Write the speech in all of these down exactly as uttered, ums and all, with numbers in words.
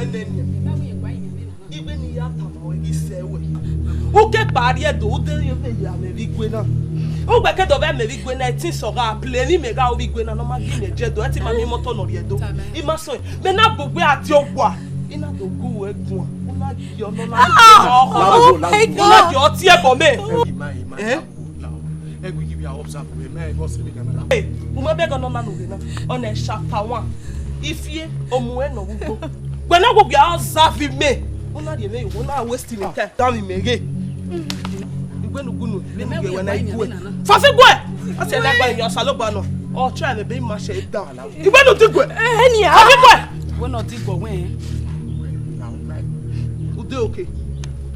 Ẹnẹ nian. Igbe ne I ya tama ruẹ ghi sẹ ruẹ. U ke kpa rrie do, u deghẹ vbe ya mẹ vbe igue na. Ugbẹn ke do vbe mẹ vbe igue na, ẹtin sọ gha play ne imẹ gha ru vbe igue na, ne ọ ma gie mẹ ẹdẹ do, ẹtin ma miẹn imọto ne ọ rrie do. I ma sẹ, mẹ na bu gbe a tie owa. I na do gu ruẹ guan. U na gie ọ nọ na. Ah, oh my God. U na gie ọ tie ẹbọ mẹ. Ima, ima, Eh? Lao, ẹgu yi via observe vbe mẹ, ẹgu ọsẹ vbe camera. Hey, u ma bẹgẹ ọnọna ne u rre na. Ọna chapter one. Ifie, omuẹn nọ vbe ugbo. Wẹ na wo via observe mẹ. U na rhie mẹ yo, u na waste my time. Damwẹ imẹ ghe. Igbe ne u gu nu, vbene u gie wẹ na i gue. Fasi gue! Ọsẹ ne a gba yan Osanobua nọ. Ọ try mẹ be ima shẹ da. Igbe ne u di gue. Eh, nia. Fasi gue! Wẹ nọ di gue wẹ. U dey okay?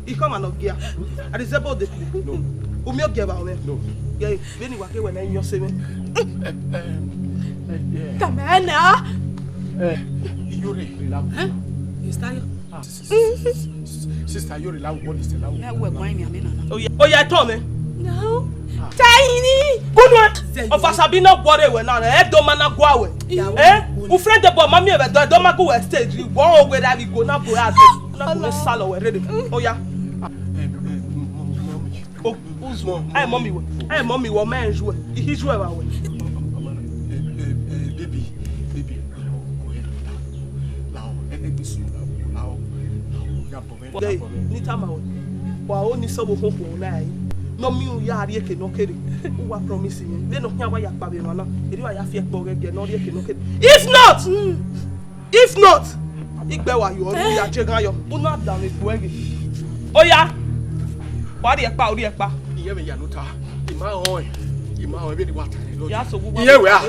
I khama ne ọ gia. A di zẹ bọdẹ. No. U miẹn ọ gia vbe mwẹ? No. Ghe, vbene I wa ke wẹ na yan ọse mwẹ. Eh, eh, eh, eh. Tama na. Eh, Iyore, relax. Huh? Mister Yo. Ah, s-, s-, s-, s-, sister Iyore, lao, what is the lao? Na wẹ gua imi amẹ na na. Oya, oya, tọ mẹ. No. Tiny. Good one. Ọfasa bi na guọre wẹ na, ẹ do ma na gua wẹ. Eh? U friend de boy, mami ẹvẹ do, do ma gu wẹ stage, wọ o wẹ ra vbe igue na bu ra de. Na bu sa lọ wẹ rede. Oya. O, uzu. Ai mọmi wẹ. Ai mọmi wẹ, ma ju ẹ. Ihi ju ẹ vba wẹ. Baby, baby. Ghe, ne I tama wẹ. Wa o ni sẹ vbe okhuo okhuo na ẹre. Ne ọ miẹn u ya rrie eke ne ọ kere. U wa promise mwẹ. Vbene ọ khian wa ya kpa vbe emwa na. Erriọ a ya fi ẹkpo ghẹ gie ne ọ rrie eke ne ọ kere. If not, if not, I gbe wa yo, u ya je ghan yọ. U na danmwẹ egbe ẹghe. Oya. Wa rhie ẹkpa, u rhie ẹkpa. Iye mwẹ ya ne u ta. I ma họn, I ma họn, vbene wa ta ẹre lọ. Ya so gu wa. Iye wẹ a.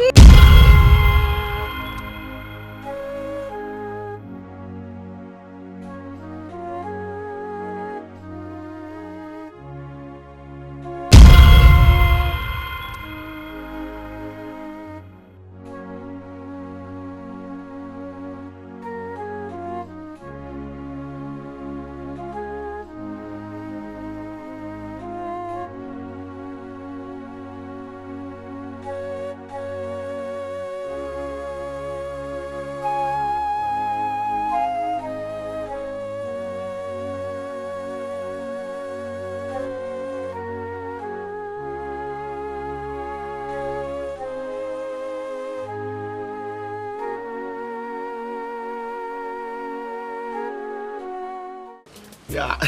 Ya,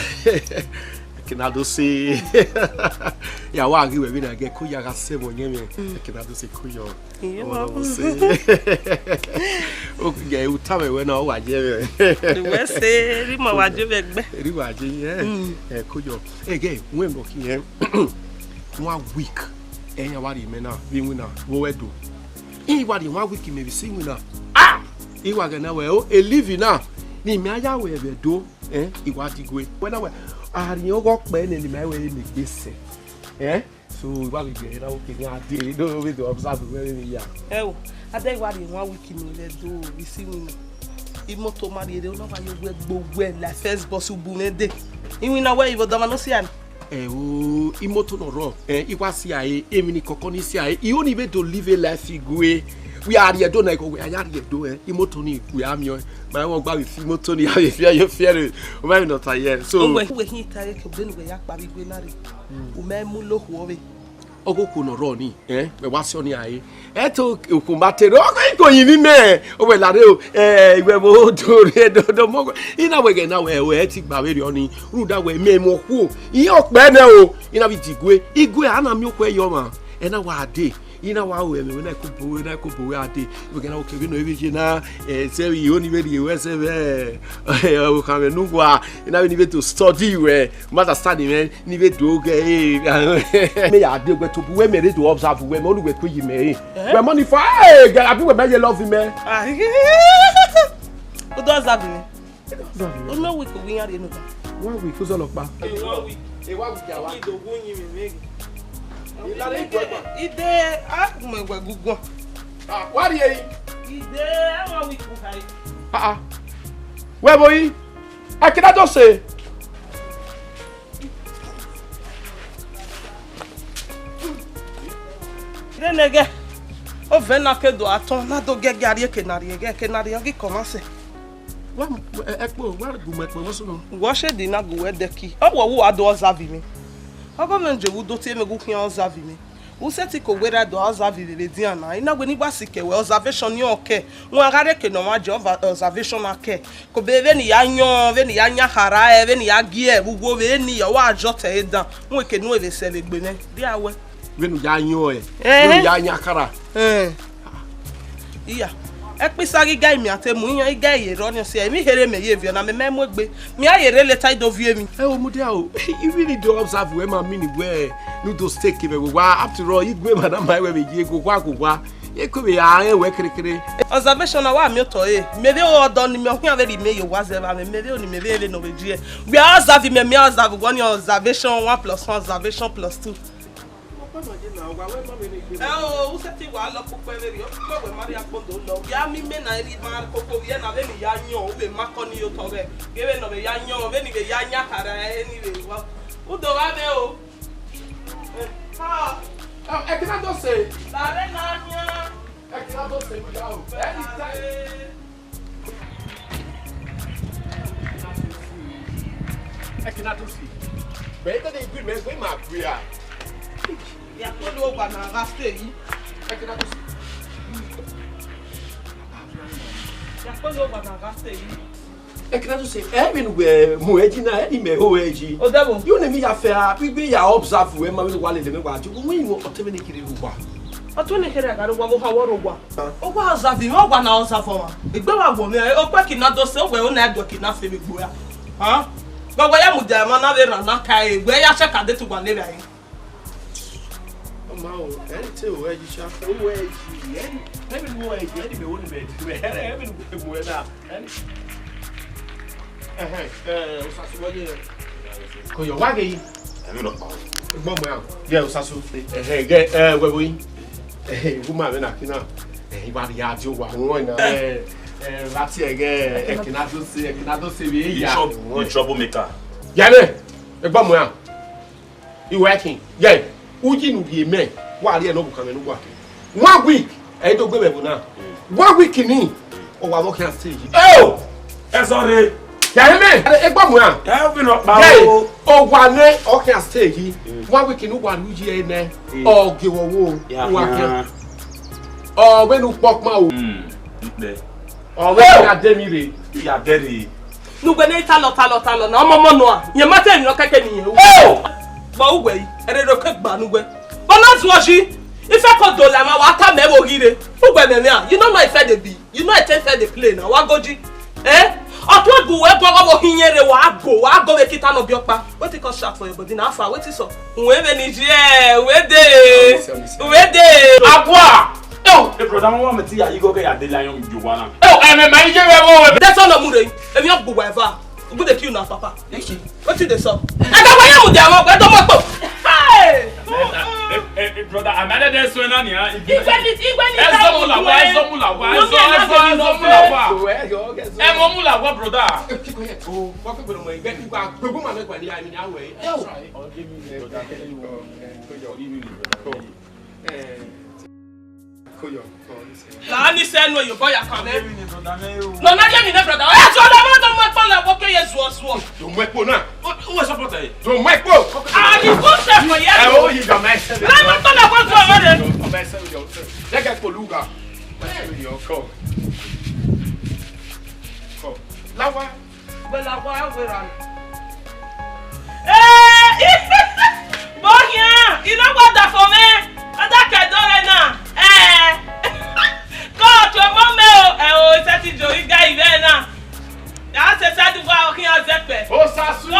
eke na do sẹ. Ya wa ghi wẹ vbene a gẹ ko ya gha sẹ vbe ọyẹnmwẹ, eke na do sẹ ko yọ. Iye, ọmọ na wa sẹ. O gẹ u tama wẹ na, ọ wa ye mwẹ. Wẹ sẹ, erha ima wa ye vbe ẹgbẹ. Erha ima wa ye, ẹ, ẹ, ko yọ. Ẹ gẹ, wẹ mbọ khian, one week, ẹ ya wa rhie mẹ na, vbe iwinna, vbe owẹ do. I wa rhie one week mẹ vbe sẹ iwinna. Ah! I wa ghẹ na wẹ, o, e live na, ne imẹ a ya wẹ vbe do. Eh, I wa di gue. Wẹ na wẹ, a rhie ọghọ kpẹ nẹ ne ima wẹ ne egbe sẹ. Eh? So, I wa ghi gie na wo kere a de, no, we do observe wẹ vbe ya. Ẹ o, a de wa rhie one week ni vbe do, vbe sẹ iwinna. Imoto ma rhie re, ọ na wa ye wẹ gbe wẹ la first bus u bu mwẹ de. Iwinna wẹ i vbe odama nọ sia ni. Ẹ o, imoto nọ rrọọ, eh, I wa sia ẹre, emwi ni kọkọ ni sia ẹre, I only vbe do live a life igue. Wẹ a rhie do na, wẹ a ya rhie do, eh, imoto ni wẹ a miẹn ọẹn. Ma wẹ ọgba vbe fi imoto ni, a vbe fi ẹre, fi ẹre, o ma vbe nọ ta ye. So, uwẹ, uwẹ hin ta ye ke obenu wẹ ya kpa vbe igue na rre. U ma mu lo okhuo vbe. Ọghe okhuo nọ rrọọ ni, eh, wẹ wa sẹ ọnii rae. Ẹ to okhuo ma te rre, ọghe iko yin mẹ, o wẹ lare o, eh, iwẹ vbe odo rre, do, do mọ, I na wẹ ghẹ na wẹ, wẹ ti gba vberriọ ni, rhunmwuda wẹ mẹ mu okhuo, I ọkpẹ nẹ o, I na vbe di igue, igue a na miẹn okhuo ẹyọ mwa, ẹ na wa dee. I na wa ru ẹmwẹ, wẹ na ko bo, wẹ na ko bo wẹ a dee. Wẹ ghẹ na wo ke vbene ọ vbe ye na, eh, sẹ vbe I only vbe rhie wẹ sẹ vbe, eh, okhanmwẹ ne uwa, I na vbe ni vbe to study wẹ, ma understand mwẹ, ni vbe do gẹ, eh. Mẹ ya dee, wẹ to bu wẹ mẹ re do observe wẹ, mẹ only wẹ ku yi mẹ, eh. Eh? Wẹ money for, eh, gẹ, abi wẹ mẹ ye love mẹ. Ah, u do observe mẹ. One week, u ghi yan rhie nọ. One week, u zọlọ kpa. One week. One week ya wa. Ido gu yin mẹ mẹ. I la re ikpọ ẹgba. Ide, a mọ ẹgba guguan. Ah, wa rhie yi. Ide, a one week u khai. Ah, ah. Wẹ vbo yi? Ẹ kidado se. Rẹn nẹghẹ, ovẹn na ke do atọn, na do giẹgia rrie eke na rrie, eke na rrie, ọ ghi kọ mwa sẹ. Wa, ẹ, ẹkpo, wa gu mẹ ẹkpo, what's wrong? Wọ shedi na gu wẹ dẹki. Ọ wọ wu ado ọzavi mẹ. Ọgọ mẹ je wu do tie mẹ gu khian ọzavi mẹ. U sẹtin ke owerriẹ do ọzavi vbe vbe dian na. I na wẹ ne I wa sikẹ wẹ observation ni ọ kẹ. Wọn gha rre eke ne ọmwa je observation na kẹ. Kobe vbene I ya yọn, vbene I ya yan khara ẹ, vbene I ya gie ẹvbo ugbo, vbene I ya wa jọ tẹ ẹre dan. Wọn ke nu ẹvbo sẹ vbe egbe mwẹ. Dia wẹ. Vbene u ya yọn ẹ, vbene u ya yan khara. Ẹn. Iya. Ẹkpisa ghi ga imian te mu iyan, I ga ye rọ ni si, emwi here mẹ ye viọ na, mẹ mẹ mu egbe. Mẹ a ye rre leta I do viọ emwi. Ẹ o, mudia o, I really do observe wẹ ma mean wẹ ne u do stay ke mẹ vbe owa. After all, I gu emwa na ma wẹ vbe ye ghe owa ghe owa. Ye ku vbe a rẹn wẹ kere kere. Observation na wa miẹn otọ ẹre. Mẹ vbe ọdọ ni mẹ ọkhian vbe rhie mẹ ye owa zẹ vbe amwẹ, mẹ vbe oni mẹ vbe vbe nọ vbe die. Wẹ observe mẹ, mẹ observe wọ ni observation one plus one, observation plus two. Ẹ o, u sẹtin wa lọ kpokpẹ vberriọ, kpokpẹ wẹ ma rhie akpọndo lọ. Ya mi mẹ na, emwi ma koko vbiẹ na, vbene I ya yọn, u vbe ma kọ ni ye otọ ghẹ. Ghe vbene ọ vbe ya yọn, vbene I vbe ya yan khara ẹre ni vbe wa. U do gha vbe o. Ha. Ẹ, ẹkẹna do sẹ. Lare na nian. Ẹkẹna do sẹ, ya o. Anytime. Ẹkẹna do sẹ. Bẹ ẹ tede igbimẹ, ẹgbẹ ma gbe a. Ya kpolo owa na gha sẹ yi. Ẹkẹna do sẹ. Ya kpolo owa na gha sẹ yi. Ẹkẹna do sẹ, ẹ vbene uwẹ mu ẹre ji na, ẹ ni mẹ ho ẹre ji. Odẹvbo. Yu ne emwi ya fẹ a, igbe ya observe wẹ ma vbene wa lele mwẹ wa ju. Wẹ imo ọtẹn vbene kiri ru wa. Ọtẹn vbene kiri a gha ru wa, vbe ohan wọ ru wa. Ọ wa observe mwẹ, ọ wa na observe ọmwa. Egbe wa wọ mwẹ, okpẹ kina do sẹ, wẹ ọ na do kina sẹ vbe egbe a. Ha? Wẹ wẹ ya mudia emwa na vbe rran na ka e, wẹ ya check a date wa ne vbe a. Ọ ma o, ẹ te o, ẹ ji cha. O ẹ ji, ẹ ni, ẹ ni mu ẹ ji, ẹ ni mẹ wo ni mẹ, ẹ ni mẹ mu ẹ na, ẹ ni. Ẹhẹn, ẹ, Osasu wẹ ye. Ko yọ wa ghe yi. Ẹ mi nọ pa o. Gbọ mọ ya. Ye Osasu. Ẹhẹn, gẹ, ẹ, wẹ bo yi. Ẹhẹn, wo ma vbe na kina. Ẹ, I wa rhie a di owa wọn na. Ẹ, ẹ, va tie ẹghẹ, ẹ, ẹkẹna do sẹ, ẹkẹna do sẹ vbe ya. You trouble, you trouble maker. Ya nẹ, ẹ gbọ mọ ya. I working. Yeah. Uyi ne u rhie mẹ, wa rhie ne ọ bu kan mwẹ ne uwa ke. One week, ẹ i do gbe mwẹ ẹvbo na. One week ni, ọ wa vbe ọ khian stay yi. Oh! Ẹ sọ re. Ya mẹ, ẹ gba mu an. Ẹ bi nọ kpa o. Ọ wa nẹ ọ khian stay yi. One week ni uwa rhie uyi ẹre nẹ. Ọ gie wọ wo, uwa khian. Ọ vbe ne u kpọ kpa o. Ọ vbe ya de mi rre. Ya de rre. Ne uwẹ ne I talọ, talọ, talọ na, ọmọmọ nua, yẹn ma te emwi nọ kẹkẹ ne irẹn ru. Oh! Vbe uwẹ yi, ẹrerẹ okẹ gba ne uwẹ. Vbe ọ na zuọ yi, I fẹ ko do la emwa, wa ta mẹ vbe oghire. Uwẹ mẹ mẹ a, you no know I fẹ dey be, you know I take fẹ dey play na, wa goji. Eh? Ọtuẹn gu wẹ bọ ọghọ vbe ohiẹn rre, wa go, wa go vbe kita nọ biẹ ọkpa. Wetin come shout for your body na, afa, wetin sọ? Uwẹ vbe ni je, uwẹ de, uwẹ de. Agua! Yo, e brother, mama, mẹ ti ya igho ke ya de lion yo wa na. Yo, ẹ mẹ ma iye vbe vbo. That's all no mu re. Emi ọ gbu wa eva. Gbu de kill na papa. Wetin dey sup? Ẹ da wa ya mu de awon gbe do mọto. Hey! Eh, eh, brother, I'm not there so na ni. Igbe ni, igbe ni. Ẹ sọ mu la wa, ẹ sọ mu la wa, ẹ sọ, ẹ sọ, ẹ sọ mu la wa. Ẹ mọ mu la wa, brother. Keep quiet. Oh, wa pe gbọdọ mọ igbe, igbe gbogbo ma mẹ gba ni ya mi ni awẹ. Yo. Brother, tell you. La ni sẹ nu yo boy, akame. Nọ na ye mi ne brother. Ẹ sọ da ma do mu ẹkpo na, wo ke ye zuọ zuọ. Do mu ẹkpo na. Uwẹ support ẹ. Do mu ẹkpo. A ni ko se ko ye. Ẹ o yi ga ma ẹsẹ. La ma to na ko zuọ wẹ de. Ọmọ ẹsẹ mi yọ. Lẹkẹ kpolu ga. Yo, come. Come. Lawa. Wẹ la wa wẹ ra. Eh, bo khian, I no wa da fo mwẹ. Ọ da ke do re na. Eh. Ko to mo me o. Eh, o se ti jo iga ive na. Ya se sa du wa o khian zẹkpẹ. Osasu. Ko.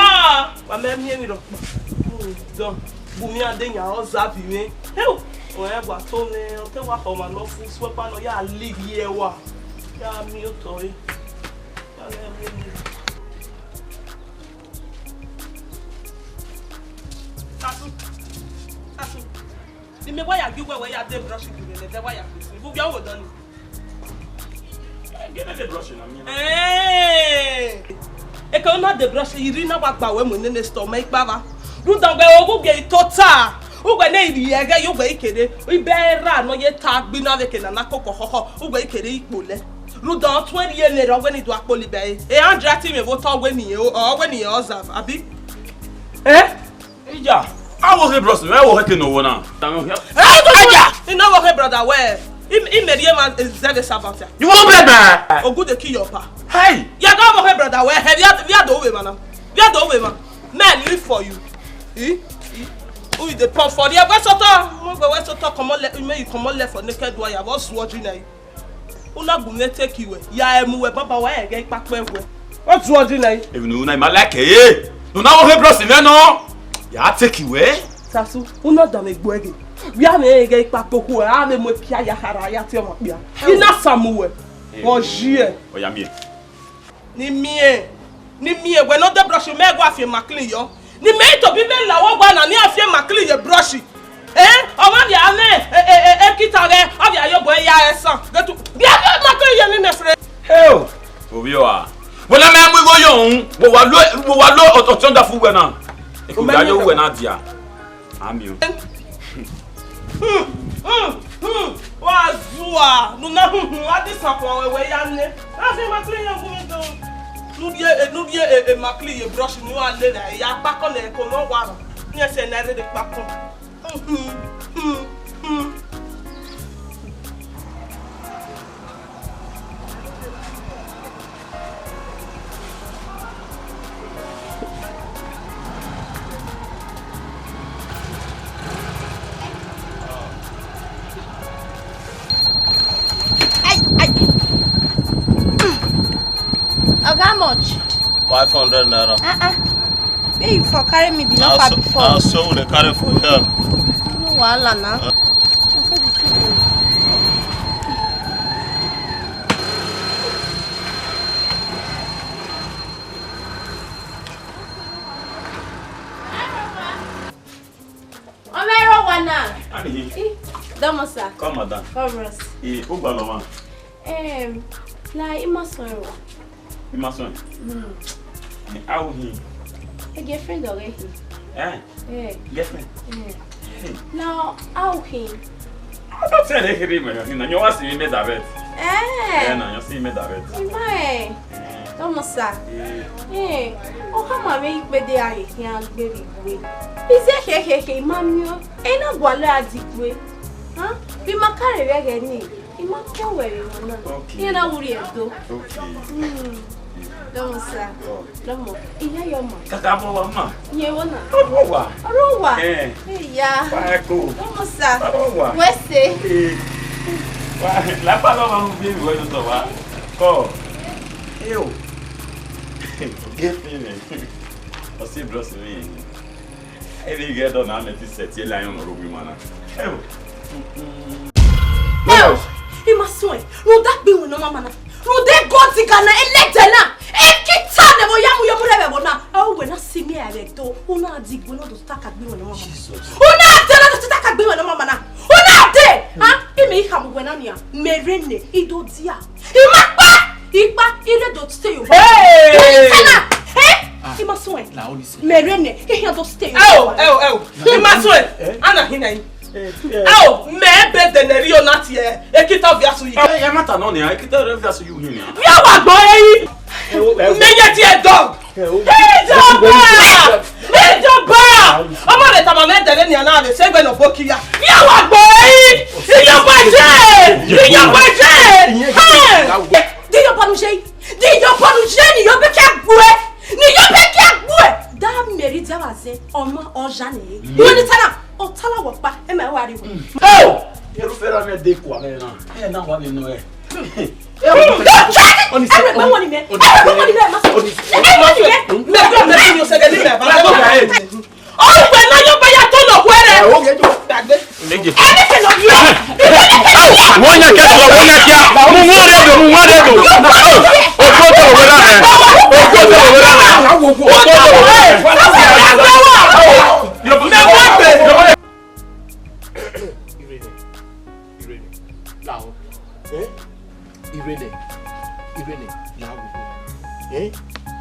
Wa mẹ miẹn emwi rhọkpa. Dọn. Bu mi ade yan ọzabi mwẹ. Heu. Ọ rẹn wa to mwẹ, ọ te wa khọ ọmwa ne ọ fu suẹkpa ne ọ ya live ye ẹwa. Ya miẹn otọ re. Sasu, Sasu, ne imẹ wa ya gie uwẹ wẹ ya de brush gbe lele, wa ya kpe sin. Vbe uwẹ wo dọ ni? Gele de brush na mi. Eh! Eke ọ na de brush, I rhie na wa gba wẹ mu nene store, mẹ ikpa va. Rhunmwuda wẹ oghughe tota. Uwẹ ne I rhie ẹghẹ ye uwẹ I kere, ibẹ ra nọ ye ta gbi na vbe ke nana koko khọkhọ, uwẹ I kere ikpolẹ. Rhunmwuda ọ tuẹn rhie ne erha wẹ ne I do akpolo ibẹ ẹre. E handwriting mwẹ vbe otọ wẹ ne irẹn, ọ wẹ ne irẹn observe, abi? Eh? Ija, a wo he bros, mẹ wo he ke ne owo na. Aja! I na wo he brother wẹ, I, I mẹ rhie ma, eh, zẹvbe Sabbath ya. You won't beg me. Ogude kill your pa. Hey! Ya ga wo he brother wẹ, he via, via do we man na. Via do we man. Men live for you. Eh? Eh? Who you dey pump for there? Wẹ sotọ, mo gbe wẹ sotọ, comot le, make you comot left for naked wire. What's watching now? Una gu ne take iwẹ, ya emu wẹ baba wa ẹghẹ ikpakpẹ wẹ. What's watching now? Even una ma like eh. No na wo he bros me no. Ya take iwẹ. Sasu, una da me gbuẹghe. Wia me ẹghẹ ikpakpẹ khu, a me mu epia ya khara ya tie ọmọ kpia. Ina samu wẹ. Wọ ji ẹ. Oya mie. Ne I miẹn, ne I miẹn wẹ ne ọ de brush mẹ gua fian ma clean yọ. Ne I miẹn tobọ mẹ la wọ gua na ne a fian ma clean ye brush. Eh, ọmọ via mẹ, eh, eh, eh, eh, kita ghẹ, ọ via yo bọ ya ẹsan. Getu, bia fian ma clean ye ne mẹ fre. Heo, ovbi ọa. Wẹ na mẹ mu igho yo un, wẹ wa lo, wẹ wa lo ọtọ ọtọ da fu wẹ na. Eko ya yo wẹ na dia. Amio. Hmm, hmm, hmm. Wa zua, nu na hmm, hmm, a disappoint wẹ ya nẹ. A fi ma clean ye gu mi do. Nu die, eh, nu die, eh, eh, ma clean ye brush nu a le la, ya kpakọ nẹ ko no wa ro. Ni ẹsẹ na rede kpakọ. Hmm, hmm, hmm, hmm. Ai, ai. Oga, how much? Five hundred naira. Ah, ah. Where you for carry me be not far before. Na so we dey carry for here. No wahala na. Na so the thing go. Ọmọ ẹrọ wa na. Ani. Ih, dọmọ sa. Come, madam. Come, Ross. Eh, u gba lọ ma. Em, la, I ma sọn ẹrọ. I ma sọn? Hmm. Eh, how he? A girlfriend already. Eh? Eh. Girlfriend? Eh. Hey. Now, how he? I don't tell you, him, man. You know, you want to see me direct. Eh. Eh, na, you see me direct. Ima, eh. Come on, sir. Eh. Eh. O ka ma me ikpe de a ye khian gbe vbe igwe. Ize khekhe, I ma miẹn. E na gualọ a di igwe. Huh? Bi ma kare vbe ẹghẹ ni. I ma kẹwẹ vbe emwa na. Okay. Iran na wu rhie do. Okay. Hmm. Dọmọ sa. Oh. Dọmọ. Iya yọ ma. Kaka bọ wa ma. Yẹn vbọ na. Ọrọ wa. Ọrọ wa. Eh. Iya. Wa ẹ ko. Dọmọ sa. Ọrọ wa. Wẹ se. Eh. Wa, la pa lọ ma mu bi ebi wẹ do tọ wa. Kọ. Eyo. Get me. Ọ si bros me. Ẹ vbe ghe ẹdọ na mẹ ti sẹtin la ayọn ne ọ rre owa ima na. Ẹo. Ẹo, I ma suẹn, rhunmwuda gbe iwinna ọmọ na. Rhunmwuda gold digger na, ẹlẹdẹ na. Ekita ne vbe ya mu yo mu rẹ vbe ẹvbo na. A wẹ na si miẹn a vbe do, u na di igbe ne ọ do ta ka gbe iwinna ọmọ na. Jesus. U na de ne ọ do ta ka gbe iwinna ọmọ na. U na de, ha, I mẹ I khama uwẹ na nian, mẹ rre nẹ, I do dia. I ma kpa, I kpa, I rre do te yo. Hey! Tana, eh? Ah, I ma suẹn. La, o ni se. Mẹ rre nẹ, I khian do te yo. Ẹo, ẹo, ẹo. I ma suẹn. Eh? Ana hina yi. Eh, eh. Ẹo, mẹ be de ne rhie na tie, ekita via su yi. Eh, eh, mata nọ ni, ekita via su yi hin ni. Via wa gbọ eyi. Eh, o, eh, o. Mẹ ye tie dog. Ìjọba! Ìjọba! Ọmọ rẹ tama mẹ dẹrẹ ni ana rẹ sẹgbẹ nọ bokiya. Yẹ wa gbọ ẹyin! Ìjọba jẹ! Ìjọba jẹ! Di yọ bọnu ṣe, di yọ bọnu ṣe ni yọ bẹ kẹ gbue, ni yọ bẹ kẹ gbue. Da mẹri da wa zẹ ọmọ ọja nìyẹn. Wọ́n ní tánà, ọ̀tá làwọ̀ pa, ẹ máa wá rí wọn. Ẹ o! Irúfẹ́ ra mi ẹ dé kù àmì ẹ̀ náà. Ẹ náà wà nínú ẹ. Don't try it! Ẹgbẹ́ wọn ni mẹ́. Ẹgbẹ́ wọn ni mẹ́. Ẹgbẹ́ wọn ni mẹ́. Mẹ gbọ́ mẹ gbọ́ ni o sẹ́gẹ̀ ní mẹ bá. Ọ̀gbẹ́ náà yóò bá yà tó lọ wẹ́rẹ́. Gbàgbé. Anything of you. Wọ́n yẹ kẹ́ sọ, wọ́n yẹ kí a. Mo wọ́n rẹ̀ dò, mo wọ́n rẹ̀ dò. Òkú tó wọ́n rà mẹ́. Òkú tó wọ́n rà mẹ́. Òkú tó wọ́n rà mẹ́. Mẹ wọ́n gbé. Irene, Irene, la o. Eh? Irene, Irene, la o. Eh?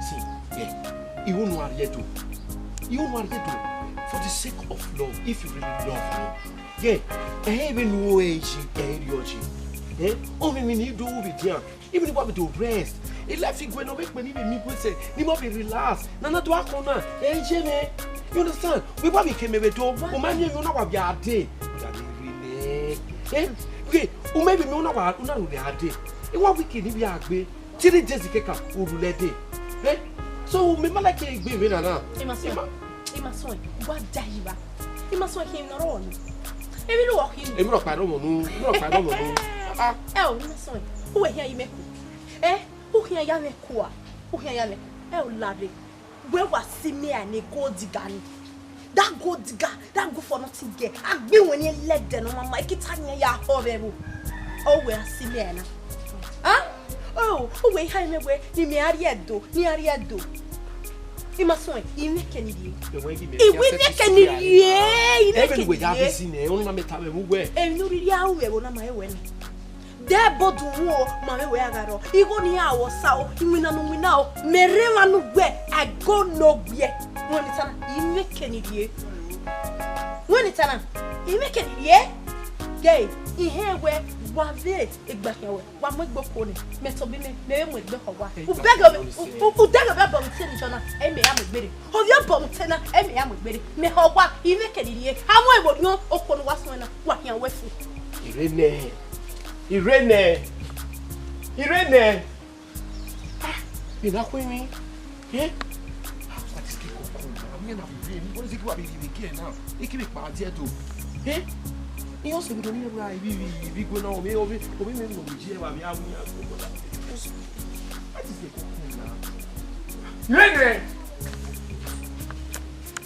See, yeah. Iwu nu a rhie do. Iwu nu a rhie do. For the sake of love, if you really love me, yeah, eh, even wo eji, eh, rioji, eh, o mi mi ni do wo be dia, even wa be do rest. E life igwe no be pe ni be mi gwe se, ni mo be relax. Na na do akona, eh, je me. You understand? We wa be ke me be do, o ma ni you na wa be a day. That me really, eh, okay, o maybe me una wa una ru a day. E wa week ni be a gbe. Three days keka, u ru lẹ dee. Eh? So, me ma like egbe vbe na na. Ima sọ, ima sọ, wa da yi ba. Ima sọ, khin nọ rọ ni. Emi lo wa khin. Emi rọ kpa rọ mo nu, emi rọ kpa rọ mo nu. Ah, ah. Ẹ o, ima sọ, u wẹ hian yi mẹ ku. Eh? U khian ya mẹ kua, u khian ya mẹ ku. Ẹ o, lare. Wẹ wa si mẹ a ne gold digger ni. That gold digger, that good for nothing girl. A gbe wẹ ni ẹlẹdẹ ne ọ ma ma, I ke ta ni ya họ vbe ẹvbo. Ọ wẹ a si mẹ a na. Ah? Oh, u wẹ iha mẹ wẹ, ne imẹ a rhie do, ne a rhie do. Ima suẹn, imẹ kẹ ni rhie. Ẹwẹ ghi mẹ Imẹ kẹ ni rhie, imẹ kẹ ni rhie. Ẹvbo ne uwẹ ya vbe si nẹ, ọni ma mẹ ta vbe mu wẹ. Emwi ne u rhirhi a ru vbe ẹvbo na ma he wẹ nẹ. Dẹ bọdọ uwu o, ma vbe wẹ a gha rrọọ. Igho ne iran ru ọsa o, iwinna ne u winna o, mẹ rre emwa ne uwẹ, I go nowhere. Wẹ ne I ta na, imẹ kẹ ni rhie. Wẹ ne I ta na, imẹ kẹ ni rhie. Gẹ, ihẹn wẹ, wa vbe egbe khian wẹ, wa mu egbe okuo nẹ, mẹ tobọ imẹ, mẹ vbe mu egbe khọ owa. U bẹghe ovbi, u, u, u dẹghe ovbi obọ mwẹ te ne I jọ na, ẹ mẹ ya mu egbe rre. Ovbi obọ mwẹ te na, ẹ mẹ ya mu egbe rre. Mẹ khọ owa, imẹ kẹ ni rhie. A mu ẹvbo rhiọn, okuo ne uwa suẹn na, wa khian wẹ fu. Ire nẹ, ire nẹ, ire nẹ. Ah, vbe na khu emwi? Eh? Ah, that is kiko cool, man. I'm here now, baby. What is it you are baby again now? He give me bad head though. Eh? He also be doing me like baby, baby go now. Me, obi, obi me no be here, baby. I will. That is kiko cool, man. Ready?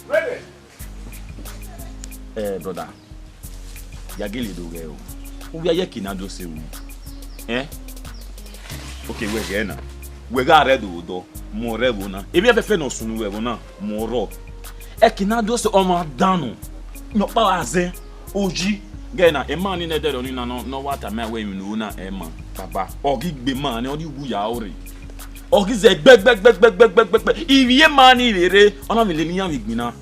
Ready? Eh, brother, ya gele do ghẹ o. U vbe a ye Eki na do sẹ ru. Eh? Okay, wẹ ghẹ na. Wẹ gha rre do do, mu ọrẹ ẹvbo na. Emwi fẹfẹ ne ọ sunu vbe ẹvbo na, mu ọrọ. Eki na do sẹ ọmwa danu. Nọkpa gha zẹ, oyi. Ghẹ na, emwa ni nẹ ẹdẹrriọ ni na nọ, nọ wa tama wẹ emwi ne u na, ẹ ma, baba. Ọ ghi gbe ma nẹ, ọ ni wu ya ore. Ọ ghi zẹ gbẹgbẹgbẹgbẹgbẹgbẹ. Ivbi emwa ni vbe rre, ọ na vbe lele iran vbe igbinna.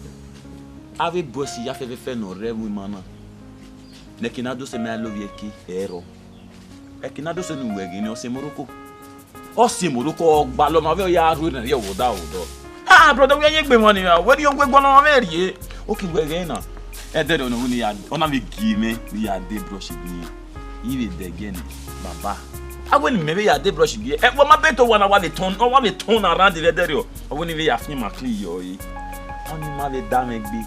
Avbe boys ya fẹfẹfẹ ne ọ rre ẹvbo ima na. Ne Eki na do sẹ mẹ a lovie Eki, ẹ rrọọ. Eki na do sẹ ne uwẹ ghe nẹ, ọ sẹ Morocco. Ọ sẹ Morocco, ọ gbalọ ma vbe ọ ya rhie ne rhie vbe odaro odọ. Ah, brother, wẹ ye egbe emwa ni ra, wẹ rhie uwu egbe ọnọmwa mwẹ rhie. Oke wẹ ghẹ na. Ẹdẹrriọ ne ọ wẹ ne ya, ọ na vbe gie mwẹ ne ya de brush gbe. I vbe dẹgiẹ nẹ, baba. A wẹ ne imẹ vbe ya de brush gbe. Ẹ, wa ma bẹ to wa na wa vbe turn, wa vbe turn around vbe ẹdẹrriọ. Ọ wẹ ne I vbe ya fian ima clean yọ re. Ọni ma vbe da mwẹ gbe.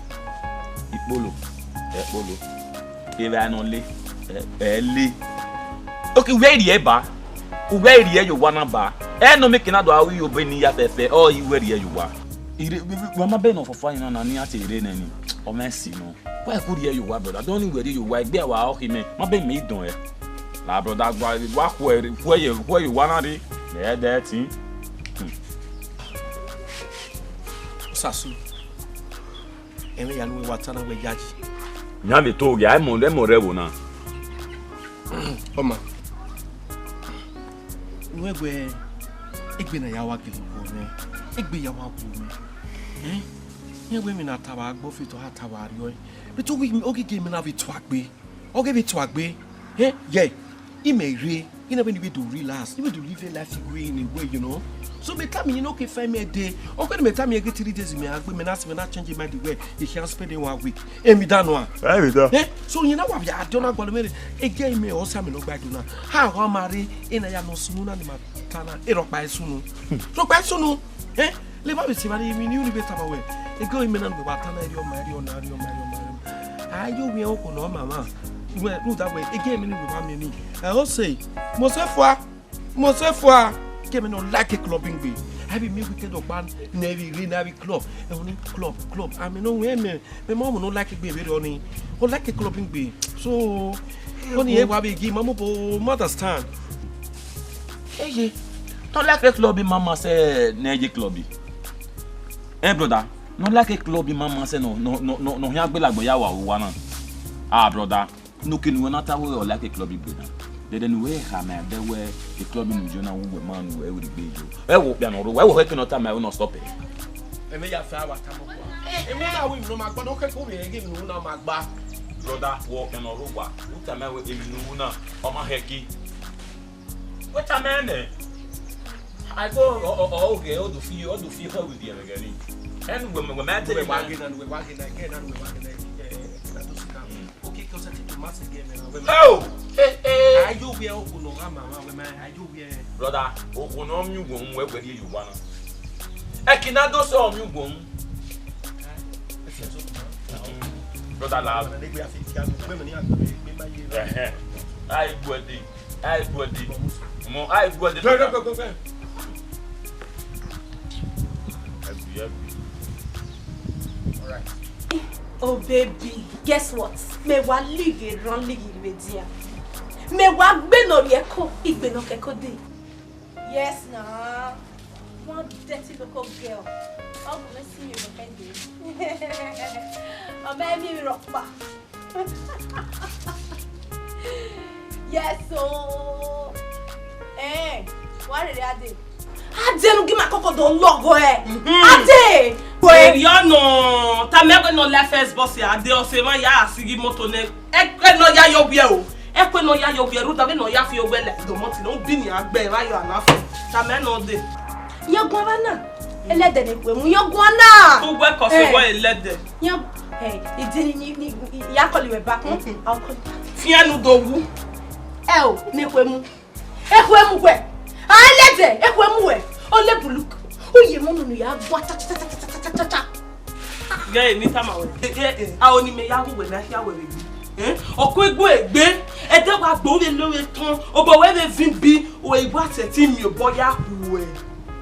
Ikpolo, ẹ kpolo. Evbare nọ le, ẹ, ẹ le. Oke, uwẹ rhie ba. Uwẹ rhie ye owa na ba. Ẹ nọ mẹ ke na do a ru iyobe ni ya fẹfẹ, ọ i wẹ rhie ye owa. Ire, wa ma bẹ ne ọfọfọ na na ni a te re nẹ ni. Ọ mwẹ si nọ. Wa ku rhie ye owa, brother. Dọni wẹ rhie ye owa, egbe a wa ọ khin mẹ. Ma bẹ mẹ idọn ẹ. La brother, wa, wa khuẹ, khuẹ ye, khuẹ ye owa na re. Mẹ dẹ tin. Hmm. Osasu. Ẹmwẹ ya ne uwẹ wa ta na wẹ yayi. Yan vbe to ghe, ẹ mọ, ẹ mọ rẹ ẹvbo na. Ọma. Nuẹn wẹ egbe na ya wa gele guọ mwẹ. Egbe ya wa guọ mwẹ. Eh? Iran wẹ emwi na tavba agbọ fetọ, a tavba arriọ. But oghi, oghi gie mẹ na vbe tuagbe. Ọ ghẹ vbe tuagbe. Eh? Yeah. Imẹ rre. I na vbe ni vbe do relax. I vbe do live a life igwe in a way, you know. So mẹ tama iran ne ọ ke fa mẹ dee. Ọ kere mẹ tama iran ghe three days mẹ a gbe, mẹ na sẹ, mẹ na change mind wẹ, I can spend in one week. Emwi da nọ a? Emwi da. Eh? So iran na wa vbe a do na gualọ mwẹ rre. Ege imẹ ọ sa mẹ ne ọ gba do na. Ha wa ma rre, ena ya nọ sunu na ni ma ta na. E rhọkpa e sunu. Rhọkpa e sunu. Eh? Le ma vbe si va ni mi ni uni vbe tama wẹ. Ege imẹ na ne wa ta na, erriọ ma, erriọ na, erriọ ma, erriọ ma, erriọ ma. A yo wiẹn okhuo ne ọ ma mwa. Wẹ, rhunmwuda wẹ, ege imẹ ni wẹ ma miẹn ni. Ẹ o se, mo se fua, mo se fua. Ege imẹ ne ọ like clubbing gbe. A vbe miẹn weekend ọkpa ne ẹ vbe rre ne a vbe club. Ẹ o ni club, club. Amẹ ne ọ wẹ mẹ, mẹ ma ọmọ ne ọ like gbe vberriọ ni. Ọ like clubbing gbe. So, ọni ẹ wa vbe gi ma mo bo, ma understand. Eye, ne ọ like club ma ma sẹ ne ẹ ye club. Eh, brother, ne ọ like club ma ma sẹ nọ, nọ, nọ, nọ, nọ ọ khian gbe lagbo ya wa owa na. Ah, brother, ne uki ne uwẹ na ta wẹ ọ like club gbe na. Dẹdẹ ne uwẹ khama ẹdẹ wẹ club ne u yo na, uwẹ ma ne uwẹ vbe gbe yo. Ẹ wo okpia ne ọ rre, ẹ wo hẹ ke ne ọ tama ẹre ne ọ stop ẹ. Ẹmwẹ ya fẹ a wa tama ọkpa. Emwi a ru emwi ne ọ ma gba, ne ọ khẹke ovbi ẹre ghe emwi ne u ru na ma gba. Brother, wẹ ọkpẹn ne ọ rre owa, u tama wẹ emwi ne u ru na, ọ ma khẹke. Wẹ tama nẹ. Aigbe ọ, ọ, ọ, ọ ghe, ọ do fi, ọ do fi ekhọe vbe ivbi ẹmwẹ ghẹ ni. Ẹnu wẹ, wẹ ma te Wẹ wa ghe na, wẹ wa ghe na, ghe na, wẹ wa ghe na, eh, na do sika. Okeke ọ sẹtin to ma sẹ ghe ẹmwẹ na, wẹ ma. Oh! Eh, eh. Ayo wẹ okhuo ne ọ gha ma mwa, wẹ ma, ayo wẹ. Brother, okhuo ne ọ miẹn ugbọn mu, wẹ wẹ rhie ye owa na. Ẹki na do sẹ ọ miẹn ugbọn mu. Brother, la. Ẹhẹn. Ai gbuẹ dee. Ai gbuẹ dee. Ọmọ, ai gbuẹ dee. Gbẹ, gbẹ, gbẹ, gbẹ. Ẹbi, ẹbi. All right. Oh baby, guess what? Mẹ wa lighi rran lighi vbe dia. Mẹ wa gbe ne ọ rhie ẹko, igbe ne ọ ke ẹko dee. Yes na. One dirty local girl. Ọ gu mwẹ si ye vbe ọkpẹn dee. Ọ ma miẹn emwi rhọkpa. Yes o. Eh, wa rere Ade. Ade nu gi ma koko do lọghọ ẹ. Mhm. Ade. Eri ọnọ, tama wẹ ne ọ la first boss ya, Ade ọse emwa ya a sighi moto nẹ. Ẹkpẹ ne ọ ya ye ovbi ẹre o. Ẹkpẹ ne ọ ya ye ovbi ẹre, rhunmwuda vbene ọ ya fi ogbẹlẹ domoti ne ọ bi ni a gbẹ vbe ayọ a na fẹ. Tama nọ dee. Iran guan vbe na. Ẹlẹdẹ ne khuemu, iran guan na. Ugbẹ kọ sẹ Eh. wẹ ẹlẹdẹ. Iran, eh, idi ni, ni, ni, ya call you back. Hmm? I'll call you back. Fian nu do wu. Ẹ o, ne khuemu. Ekhuemu wẹ, a lẹdẹ, ekhuemu wẹ, ọ lẹ buluk, u ye emọ nunu ya gua cha cha cha cha cha cha cha. Ghẹ ne I tama wẹ, eh, eh, eh, a oni mẹ ya gu wẹ na hia wẹ vbe gbe. Eh? Ọ ku egbe egbe, ẹdẹ wa gbe ovbi ẹre tọn, obọ wẹ vbe vin bi, wẹ i wa sẹtin miẹn obọ ya khuẹ.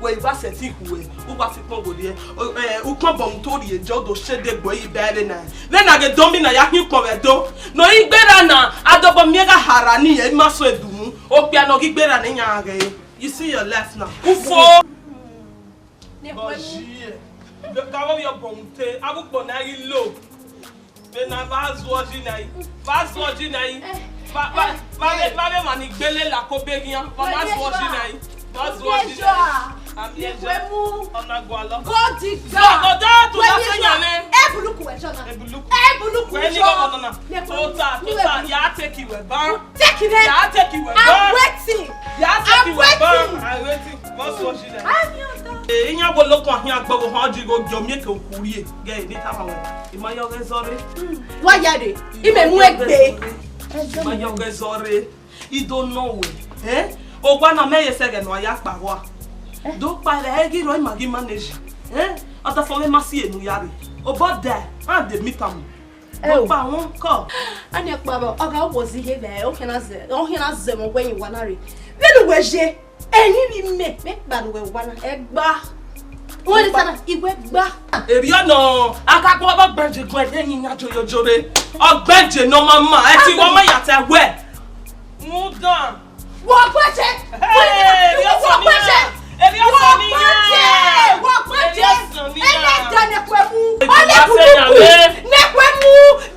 Wẹ i wa sẹtin khuẹ, u wa fi ukpọn gho rrie, o, eh, ukpọn bọ mu to rrie jọ do shede gbe yi bẹre na. Vbene a ghe do mi na ya khin ukpọn vbe do. Ne ọ i gberra na, a dobọ miẹn gha harha ni, ẹ i ma so edumu. Okpia ne ọ ghi gberra na iyan ghe. You see your life now. Ufo. Ne Bọ khuemu. Yi ẹ. Vbe ka vbe ọgbọ mu te, avbe ukpọn na ghi lo. Vbe na vbe a zuọ ji na yi. Vbe a zuọ ji na yi. Vbe, vbe, vbe, vbe, vbe ma ni gbele la ko be ghian. Vbe a zuọ ji na yi. Vbe a zuọ ji na yi. Ami ẹja. Ọ na gualọ. God is God. Lọgọdọ tun na fẹ yan mwẹ. Ebuluku ẹjọ na. Ebuluku. Ebuluku ẹjọ. Wẹ ni gọgọdọ na. Tota, tota, ya take it wẹ ban. Take it. Ya take it wẹ ban. I'm waiting. Ya take it wẹ ban. I'm waiting. Vbe a zuọ ji na yi. Ami ọta. Eh, iyan wo lo kan hian gbe wo han ji go jo mi ke oku rie. Ghe ni tama wẹ. I ma yọ ghẹ zọre. Wa ya re. I mẹ mu egbe. I ma yọ ghẹ zọre. I do nọ wẹ. Eh? Owa na mẹ ye sẹ ghẹ nọ a ya kpa vbua. Do kpa rẹ ẹ ghi rọ ima ghi manage. Eh? Ọdafọn mwẹ ma si enu ya re. Obọ da, a de mi tama. Ẹ o. Mo gba wọn kọ. A ni ọkpa vbọ, ọ gha wo zi he vbe, ọ khian na zẹ, ọ khian na zẹ mọ wẹ yin wa na re. Vbene uwẹ ye, ẹyin vbe mẹ, mẹ kpa ne uwẹ wa na, ẹ gba. Wọ́n ní sábà ìwé gbá. Èrè ọ̀nà akakọ ọgbẹ́jì gun ẹ̀dẹ́ yín yan joyojore. Ọgbẹ́jì nọ ma ma, ẹ ti wọ́n ma yàtọ̀ ẹ̀wẹ̀. Mú dàn. Wọ́n gbẹ́jẹ̀. Èrè ọ̀sán mi náà. Èrè ọ̀sán mi náà. Wọ́n gbẹ́jẹ̀. Èrè ọ̀sán mi náà. Ẹlẹ́dàá nẹ̀kú ẹ̀mú. Ọlẹ́kùnrin nẹ̀kú ẹ̀mú.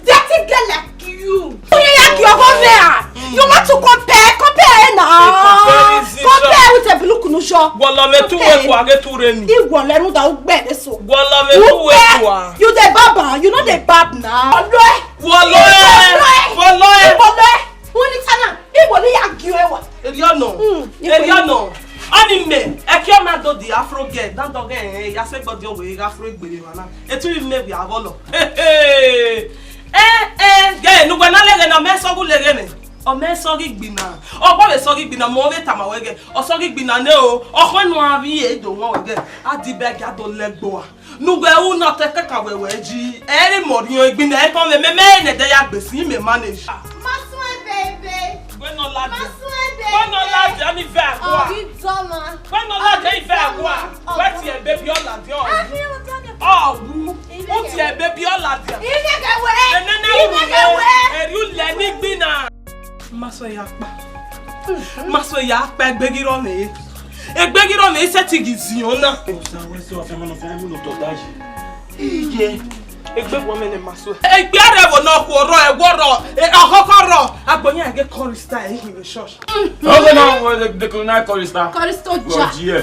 Dirty girl like you. Onye ya gi ọghọ mẹ a? You want to compare? Compare na. A comparison. Compare with a buluk nusho. Wọlọ mẹ tu wẹ kua ghe tu re ni. Iwọlẹ rhunmwuda ugbẹ re so. Wọlọ mẹ tu wẹ kua. You dey baba, you no dey bab na. Wọlọ ẹ. Wọlọ ẹ. Wọlọ ẹ. Wọlọ ẹ. Wọ́n ní tánà, ìwọ ni ya gi ẹ wà. Èrè ọ̀nà. Èrè ọ̀nà. Ọni mẹ, ẹ kí ọ ma do di afro girl, dandọ gẹ ẹ ya sẹ gbọdọ wẹ gha afro egbere wa na. Etu ri mẹ wẹ avọ lọ. Ẹ ẹ gẹ ne uwẹ na lẹghẹ na, ọ mẹ sọghu lẹghẹ nẹ. Ọ mẹ sọghi gbina. Ọ gba vbe sọghi gbina, mẹ ọ vbe tama wẹ gẹ. Ọ sọghi gbina nẹ o. Ọ khẹ nu a vbe e do wọn wẹ gẹ. A di bẹ gẹ a do lẹ gbo a. Ne uwẹ u na tẹ kẹkan wẹ wẹ ji. Ẹ ri mọ riọn egbina, ẹ tọn vbe mẹ, mẹ ne ẹdẹ ya gbe sin mẹ manage. Ma suẹn, baby. Wẹ nọ ladian. Ma suẹn, baby. Wẹ nọ ladian ni vẹ agua. Ọ ghi dọna. Wẹ nọ ladian ni vẹ agua. Wẹ tie baby ọ ladian. Ọ wu. U tie baby ọ ladian. Ine kẹ wẹ. Ẹnẹ na ru wẹ. Eri u lẹ ni gbina. Ma sẹ ya kpa. Ma sẹ ya kpa egbegirọ mẹ. Egbegirọ mẹ sẹ ti ghi ziọn na. Osa wẹ sẹ ọfẹ mọ nọ fẹ mu no tọ da yi. Iye. Egbe wọ mẹ ne ma sẹ. Egbe rẹ vọ nọ khuọ rọ, ẹwọ rọ, ọkọkọ rọ, agbọyan ẹgẹ chorister ẹ hin vbe church. Ọgọ na wọ de ko na chorister. Chorister ja. Wọ ji ẹ.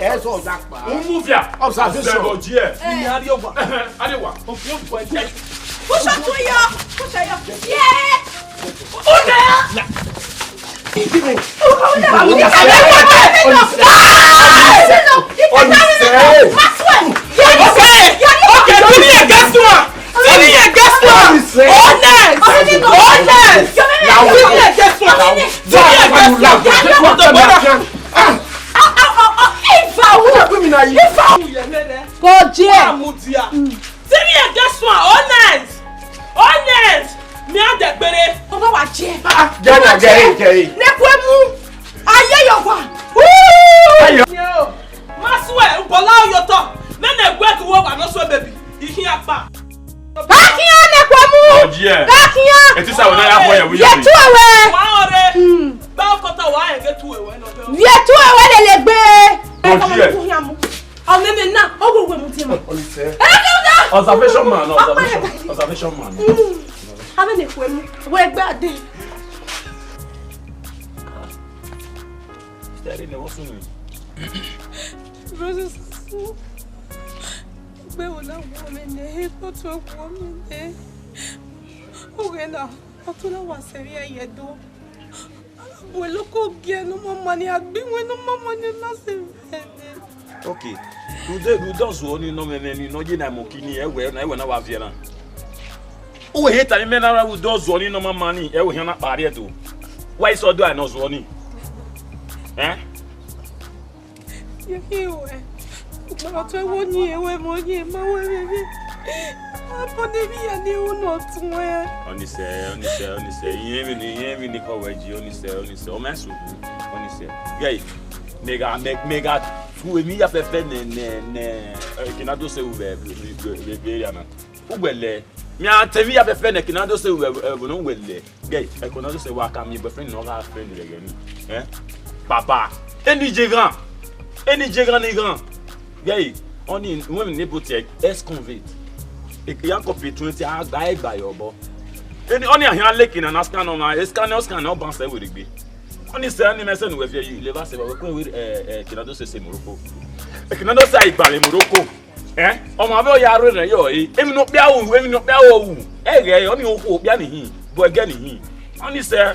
Ẹ sọ ọ̀dà pa. Umuvia. Observation. Ọ̀sẹ̀ ọ̀jì ẹ̀. Ìyá Adéwà. Adéwà. Push up to you. Push up. Yeah. Push up. Kò jẹ. Tell me against one, honest, honest. Mi a dẹ gbere. Ọmọ wa jẹ. Ah, jẹ na, jẹ, jẹ. Nẹkue mu. Ayé yọ wa. Woo! Ayọ. Ma suẹ, bọla oyotọ. Mẹ nẹ ẹguẹ kí wọ́n wà náà sọ bèbí. Ìhín apá. Bákíá nẹkue mu. Ọjì ẹ. Bákíá. Etí sàwọn náà yà fọ ẹ̀wù yìí. Yẹ tú ẹ̀wẹ̀. Wà á rẹ. Hmm. Bá ọkọ ta wà á yẹ kí tú ẹ̀wẹ̀ náà. Yẹ tú ẹ̀wẹ̀ lè lè gbé. Ọjì ẹ. Ọmọ mi na, ọwọ́ ìwé mu ti mọ̀. Ẹ kí n dá. Observation man, observation, observation man. Abẹ́ ni ìwé mu, ìwé ẹgbẹ́ adé. Steady ni wọ́n fún mi. Roses, gbé wo náà wọ́n mi ní, tó tó wọ́n mi ní. Òwe náà, ọtún náà wà sẹ́rí ẹ̀yẹ dó. Wẹ loko gie ne ọ ma ma ni, a gbe wẹ ne ọ ma ma ni, na sẹ vbe ẹdẹ. Okay. Rhunmwuda, rhunmwuda ọ zuọ ni nọ mwẹ, mwẹ ni nọ ye na mọ kini, ẹwẹ na, ẹwẹ na wa viẹ na. Uwẹ he ta imẹ na ra rhunmwuda ọ zuọ ni nọ ma ma ni, ẹwẹ hia na kpa rriẹ do. Wa i sẹ ọdọ a ne ọ zuọ ni. Ẹn? Ye khin wẹ, ọtẹn wo ni ẹwẹ mọ ye ma wẹ vbe vbe. Abọ ne vbe ya ni ru ne ọ tuẹn. Ọnise, ọnise, ọnise. Iye emwi ni, iye emwi ni kọ wẹ ji, ọnise, ọnise. Ọ ma sukhu, ọnise. Gẹe, mẹ gha, mẹ, mẹ gha ru emwi ya fẹfẹ nẹ, nẹ, nẹ, eh, Kinado sẹ ru vbe, vbe, vbe, vbe area na. Uwẹ lẹ. Mẹ a te emwi ya fẹfẹ nẹ Kinado sẹ ru vbe, vbe, vbe, uwẹ lẹ. Gẹe, ẹko na do sẹ wa ka miẹn boyfriend ne ọ gha friend rẹ ẹghẹ ni. Eh? Papa, eni je ghan. Eni je ghan ni ghan. Gẹe, ọni, wẹ mi ne bo tie ex-convict. E, ya copy twenty, a gba ẹgba ye obọ. Eni, ọni a hian leke na, na scan ọmwa, e scan, ọ scan, ọ ban sẹ were gbe. Ọni sẹ ni mẹ sẹ ne uwẹ viẹ yi, leva sẹ wa, wẹ kue wẹ, eh, eh, Kinado sẹ sẹ Morocco. E Kinado sẹ a gba vbe Morocco. Eh? Ọmwa vbe ọ ya rre rẹ yọ, eh? Emwi ne okpia ru, emwi ne okpia ru, ru. Ẹghẹ, ọni okhuo okpia ni hin, bu ẹgẹ ni hin. Ọni sẹ,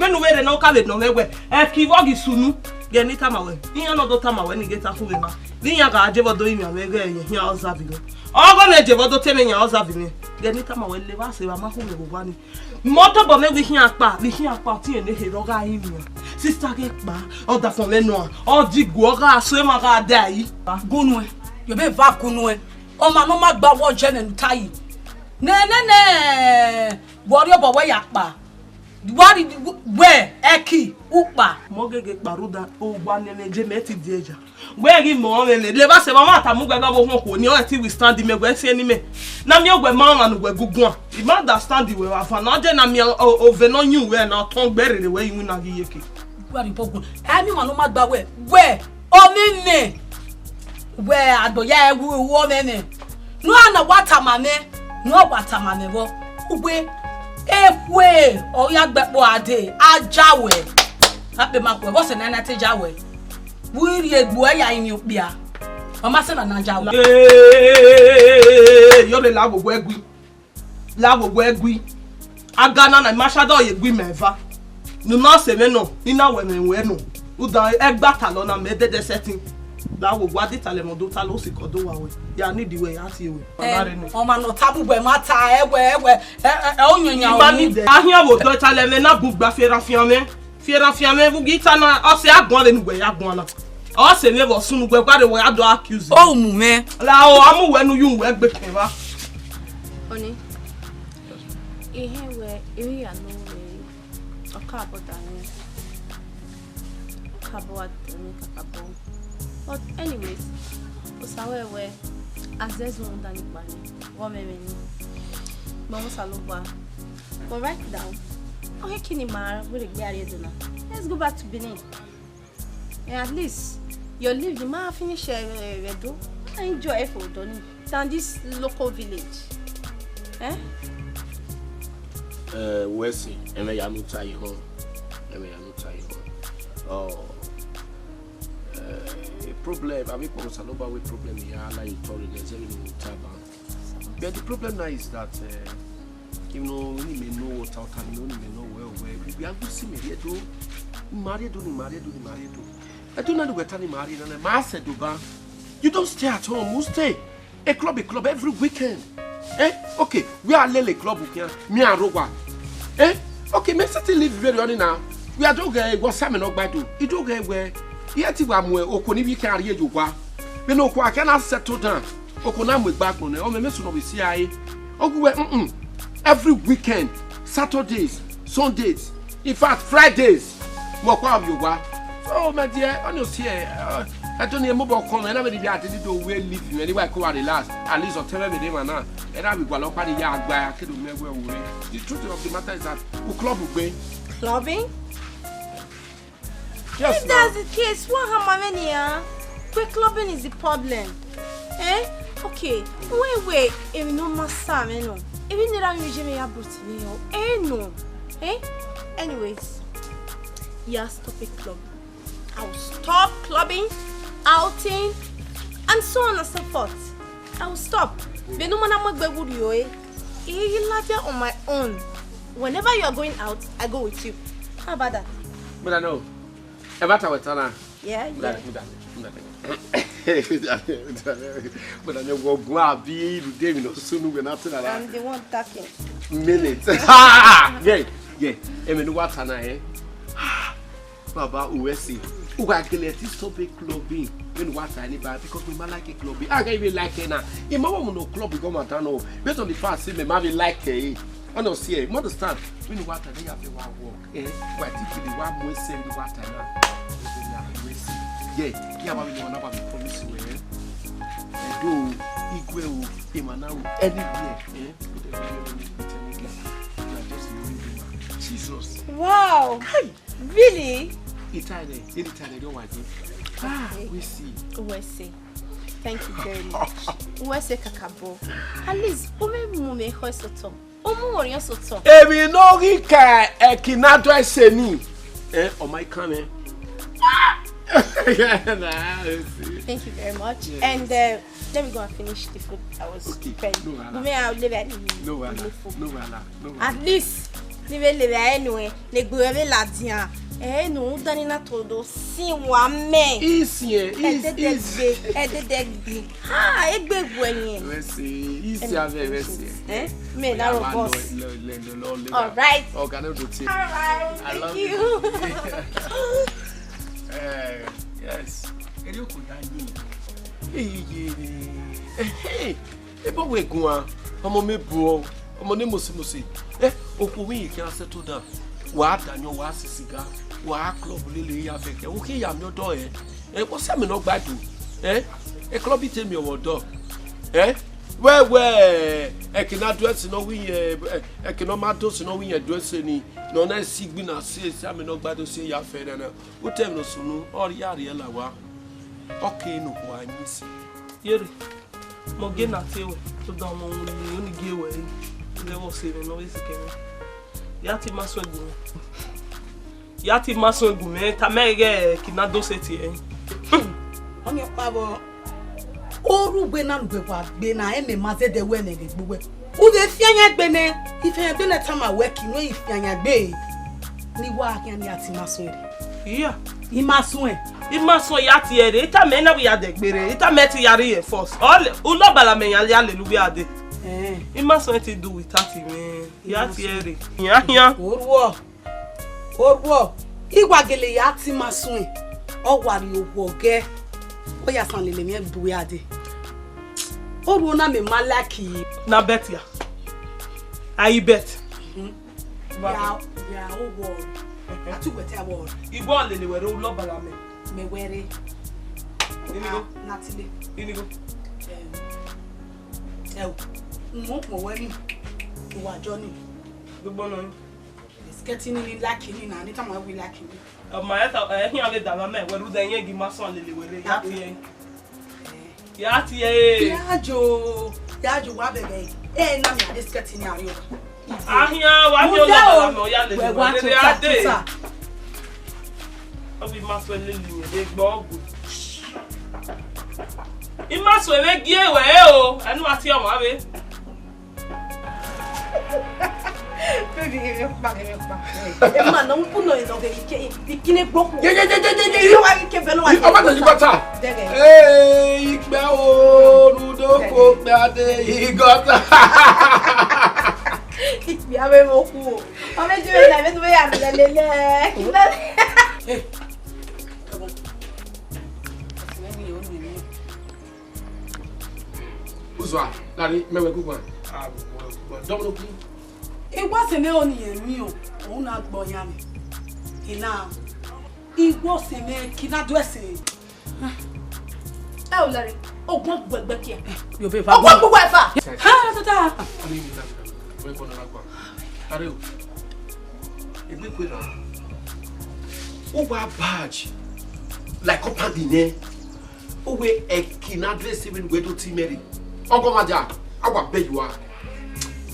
Vbene u vbe rre ne ọ ka vbe nọ mwẹ wẹẹ, ẹki vbe ọ ghi sunu. Ghẹ ne I tama wẹ, iran ne ọ do tama wẹ ne I ghe ta khu vbe na. Vbe iran gha je vbe ọ do rinmwian mwẹ ighẹ ẹre khian ọzabi nọ. Ọghe mwẹ je vbe ọ do te mwẹ yan ọzabi mwẹ. Ghẹ ne I tama wẹ, levba sẹ evba ma khu mwẹ vbe owa ni. Mẹ ọ tobọ mwẹ vbe ikhian akpa, vbe ikhian akpa ọtiẹn ne kherhe ọ gha rinmwian. Sista ghe kpa, ọ dafọn mwẹ nua, ọ diguẹ, ọ gha so emwa gha da ẹre. Gunu ẹn, yọ vbe eva gunu ẹn. Ọmwa ne ọ ma gba wẹ ọ jẹ mwẹ ne u ta yi. Nẹnẹnẹ, wẹ ọ rhie obọ wẹ ya kpa. Wa rhie wẹ ẹki ukpa. Mẹ ọ gege kpa rhunmwuda owa ne ẹmwẹ je mẹ ti die ya. Wẹ ghi mọ ọmwẹ mwẹ, levba sẹ evba, ọ ma tama ugbẹn gha vbe ohuo okhuo ni, ọ ti withstand mẹ, wẹ fian ni mẹ. Na miẹn uwẹ ma ọmwa ne uwẹ gu guan. I ma understand wẹ vbe avan na, ọ je na miẹn o-, ove ne ọ yin uwẹ na, ọ tọn gbe rere wẹ iwinna ghi ye ke. Wa rhie obọ gu. Ẹ miẹn ọmwa ne ọ ma gba wẹ, wẹ, ọmwẹ mwẹ. Wẹ agbọn ya ẹwu ẹwu ọmwẹ mwẹ. Ne ọ na wa tama mwẹ, ne ọ wa tama mwẹ vbọ. Ugbẹn, ekhue, ọ ya gbe ẹkpo a dee, a ja wẹ. A kpe ma khuẹ, vbọsẹ ne a na te ja wẹ. Vbe u rhie egbe uẹ ya rinmwian okpia, ọ ma sẹ na na ja wẹ. Ee, yọ rre la vbe egui. La vbe egui. Aga na na, I ma shadọ ye egui mẹ eva. Ne u na sẹ mwẹ nọ, I na wẹ mwẹ wẹ nọ. Udan ẹgba talọ na mẹ dẹdẹ sẹtin. La vbe egui, a di talẹ mẹ, ọ do talọ, o si kọ do wa wẹ. Ya ni di wẹ, ya tie wẹ. Ọna rre nẹ. Ọmwa ne ọ ta bu wẹ ma ta, ẹ wẹ, ẹ wẹ, ẹ, ẹ, ẹ, ọ yọnyan. I ma ni dẹ. A hian vbe odọ talẹ mwẹ na bu gba fieran fian mwẹ. Fieran fian mwẹ vbe ugi ta na, ọ sẹ a guan vbe ne uwẹ ya guan na. Ọ sẹ mwẹ vbe ọ sunu uwẹ, gua rre wẹ ya do accuse. O mu mwẹ. La o, a mu wẹ ne u yu wẹ gbe kẹ evba. Oni, I hẹn wẹ, I ya nọ wẹ, ọ ka bọ da mwẹ. Ọ ka bọ wa da mwẹ kakabọ. But anyways, Osa wẹ wẹ, a zẹ zẹ rhunmwuda ni kpa ni, vbe ọmwẹ mwẹ ni. Mẹ Osanobua. But right now, ọ khẹke ne ima vbe rhie egbe a rrie Ẹdo na. Let's go back to Benin. And at least, your leave ni ma finish, eh, eh, Ẹdo. Ma enjoy for Ẹdo ni than this local village. Eh? Eh, wẹ sẹ, ẹmwẹ ya ne u ta yi họn. Ẹmwẹ ya ne u ta yi họn. Oh, eh, problem, avbe ikpọmwẹ Osanobua wẹ problem ya la ye otọ rre ne zẹ vbene u ta ban. But the problem now is that, eh, you know, ni mẹ nọ wẹ ọta, ọta ni mẹ, ni mẹ nọ wẹ, wẹ, we are losing mẹ rrie Ẹdo. Ni ma rrie Ẹdo, ni ma rrie Ẹdo, ni ma rrie Ẹdo. Ẹdo na ni wẹ ta ni ma rrie na, ma sẹ Ẹdo ban. You don't stay at home, you stay. A club, a club every weekend. Eh? Okay, wẹ a lele club khian, mẹ a rre owa. Eh? Okay, mẹ sẹtin leave vberriọ ni na. Wẹ a do ghẹ wẹ ọsa mẹ ne ọ gba do. I do ghẹ wẹ, I ya te wa mu okhuo ni vbe khian rrie ye owa. Vbene okhuo a khian na settle down, okhuo na mu egbe agbọn nẹ, ọ mẹ, mẹ sunu vbe C I A. Ọ gu wẹ, mm, mm. Every weekend, Saturdays, Sundays, in fact, Fridays, mẹ ọkpa vbe owa. So, my dear, ọni osi ẹ, ẹ, Ẹdo ni mobọ kọn mwẹ, na vbe ni vbe a dede do wẹ leave mwẹ, ni wa ko wa relax. At least, ọtẹn mwẹ vbe rre emwa na, ẹ na vbe gualọ ọkpa ni ya gba, ke do mẹ wẹ ore. The truth of the matter is that u club gbe. Clubbing? Yes, if that's the case, what am I in here? Where clubbing is the problem? Eh? Okay, wait, wait, if no master, man, no. If you need a museum, you have brought me, eh, no. Eh? Anyways, yeah, stop it, club. I'll stop clubbing, outing, and so on and so forth. I will stop. Vbene u ma na mu egbe vbe urhio ẹre, I will love you on my own. Whenever you are going out, I go with you. How about that? But I know. Ẹmwata wẹ ta na. Yeah, yeah. But I know, but I know, but I know, but I know, but I know, I'm the one talking. Minute. Yeah, yeah. Ẹmwẹ ne uwa ta na, eh? Baba, uwẹ sẹ, uwa gele ẹtin stop clubbing. Vbene uwa ta ni ba, because we ma like clubbing. I can't even like it now. Ima wa mu no club go ma down, no. Based on the fact say me ma be like it. I no see it. You understand? Vbene uwa ta, they have to work. Eh, wa ti kiri wa mu ẹsẹ vbene uwa ta na. Yeah, yeah, wa be no na ba be promise we. Eh, do igwe o, ima na o, anywhere. Eh, Jesus. Wow. Really? Italian, in Italian, don't want it. Ah, we see. Uwẹ sẹ. Thank you very much. Uwẹ sẹ kakabọ. At least, u mwẹ mu mwẹ ekhọe sotọ. U mu orhiọn sotọ. Emwi ne ọ ghi ka ẹki na do ẹse ni. Eh, ọ ma i kan mwẹ. Yeah, nah, I see. Thank you very much. Yes. And uh, let me go and finish the food I was preparing. Okay, no wahala. You may have leave any. No wahala. No wahala. No wahala. At least, ni vbe levba ẹre nuẹn, ne egbe ruẹ vbe ladian. Ẹre ne u dani na to do sin wa mẹ. Isiẹn, is, is. Ẹdẹdẹgbe, ẹdẹdẹgbe. Ha, egbe gu ẹyẹn. Wẹ sẹ, isi avẹ, wẹ sẹ. Eh? Me na robot. All right. Ọga ne do tie. All right. I love you. Eh, yes. Eri oko ya yi. Hey, yeah. Hey, hey. Ebo wẹ guan, ọmọ mẹ bu ọ, ọmọ ne mose mose. Eh, okhuo vbe iyẹn khian settle down. Wa da yan, wa si siga, wa club lele ya fẹkẹ. Okhian ya miẹn ọdọ ẹ. Eh, what's that mean, no gbadu? Eh? E club te miẹn ọmwa ọdọ. Eh? Wẹ wẹ, ẹki na do ẹse ne ọ wẹ iyẹn, eh, ẹki ne ọ ma do ẹse ne ọ wẹ iyẹn do ẹse ni. Ne ọ na si gbi na si esi amẹ ne ọ gbadu si ya fẹ nana. U te emwi ne ọ sunu, ọ ya rhie la wa. Ọ kere ne okhuo a yin esi. Yere, mẹ ọ gie na tie ruẹ, rhunmwuda ọmọ ne u ni gie ruẹ re, zẹ vbe ọ sẹ mwẹ ne ọ vbe sikẹ mwẹ. Ya te ima suẹn gu mwẹ. Ya te ima suẹn gu mwẹ, tama ẹre ighẹ ẹki na do sẹ tie ẹre. Ọmiọkpa vbọ, orugbe na ne uwẹ wa gbe na, ẹmwẹ ma zẹdẹ wẹ ne ẹghẹ gbe uwẹ. U vbe fian yan egbe nẹ, ifian yan egbe nẹ tama wẹ ẹki ne u i fian yan egbe, ne I wa khian ne I ya te ima suẹn rre. Iya. Ima suẹn. Ima suẹn ya tie ẹre, I tama ẹre na vbe ya dẹgbe rre, I tama ẹre te ya rrie force. Ọ lẹ, u lọ bala mẹ yan ya lele uwẹ a dee. Eh. Ima suẹn te do without mwẹ, ya tie ẹre. Yan khian. Oruọ. Oruọ, I wa gele ya te ima suẹn, ọ wa rrie owa ọghe, ọ ya san lele mwẹ bu uwẹ a dee. Oruọ na mẹ ma like yi. Na bet ya. A i bet. Mhm. Ya, ya, owa ọre. A tu wẹ te a wa ọre. I wa lele wẹ rre, u lọ bala mẹ. Mẹ wẹ rre. Inigo. Na tile. Inigo. Em, ẹ o, n mu ukpọn wẹ ni, uwa jọ ni. Gbogbo nọ ni. Skẹti ni ni like ni na, ne I tama wẹ I like ni. Ọ ma ẹ ta, ẹ khian vbe dama mẹ, wẹ rhunmwuda ẹyẹn ghi ima suẹn lele wẹ rre, ya tie ẹre. Ya tie ẹre. Ya jo, ya jo wa bẹbẹ. Ẹ na mi ade skẹti ni arrio. A khian wa mi ọlọ bala mẹ, ọ ya lele wẹ rre, a dee. Ọ vbe ima suẹn lele mwẹ vbe gbe ọgua. Ima suẹn vbe gie wẹ re o, ẹnu a tie ọmwa vbe. Baby, give me back, give me back. Emwa nọ, u nọ, nọ, ghe ike, ikine gboku. Ye, ye, ye, ye, ye, ye, ye. Wa ike bẹ nọ wa. Ọba na yi gọta. Dẹghe. Ee, ikpe o, rudo ko kpe ade yi gọta. Ikpe ave mo ku o. Ọmọ eju na, me tu ya lele. Hey, come on. Uzua, lari, mẹ wẹ guguan. Ah, dọmọnọ gun. Iwọ sẹ mẹ ọni emiọ, òun na gbọ yan mẹ. Ina, iwọ sẹ mẹ kina do ẹse. Ẹ o lẹre, ogun gbẹgbẹ kia. Yo be fa. Ogun gbogbo ẹfa. Ha, tata. Ani ni na, wẹ gbọ na gba. Are o. Egbe kue na. O wa badge. Like company nẹ. Owe ẹki ne address vbene uwẹ do te imẹ rre. Ọgọmwadia, a wa bẹ you are.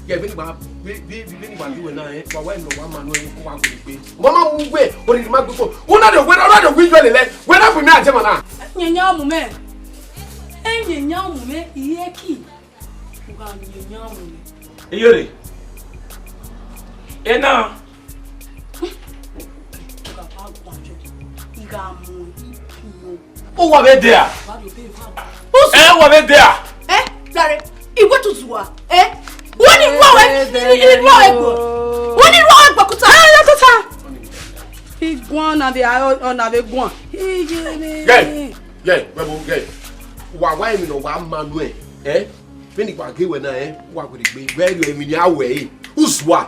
Yẹ vbene wa, vbe, vbe, vbene wa ye uwẹ na, eh, wa wa nọ wa ma nọ, eh, ko wa gbe gbe. Mama mu uwẹ, oriri ma gbe ko. Una de wẹ, una de wi yọ lele. Wẹ na bu mi aje ma na. Nyanya mu mẹ. Enye Ọmọ mwẹ, I ye ẹki. U gha miẹn yan mu mwẹ. Iyore. Ena. U gha ba guan jọ. I gha mu ẹre, I pi nọ. Uwa vbe dia? Usu. Eh, uwa vbe dia? Eh, dare. Iwe tutu wa. Eh? Wani ruwa we, wani ruwa we gbo. Wani ruwa we gbo kuta. Eh, ya kuta. I guan na vbe, ọ na vbe guan. Iyore. Gẹ, gẹ, wẹ bo gẹ. Wa wa emwi ne wa ma nuẹn, eh? Vbene wa ghe wẹ na, eh? Wa wẹ gbe, wẹ rhie emwi ne a wẹ, eh? Usua.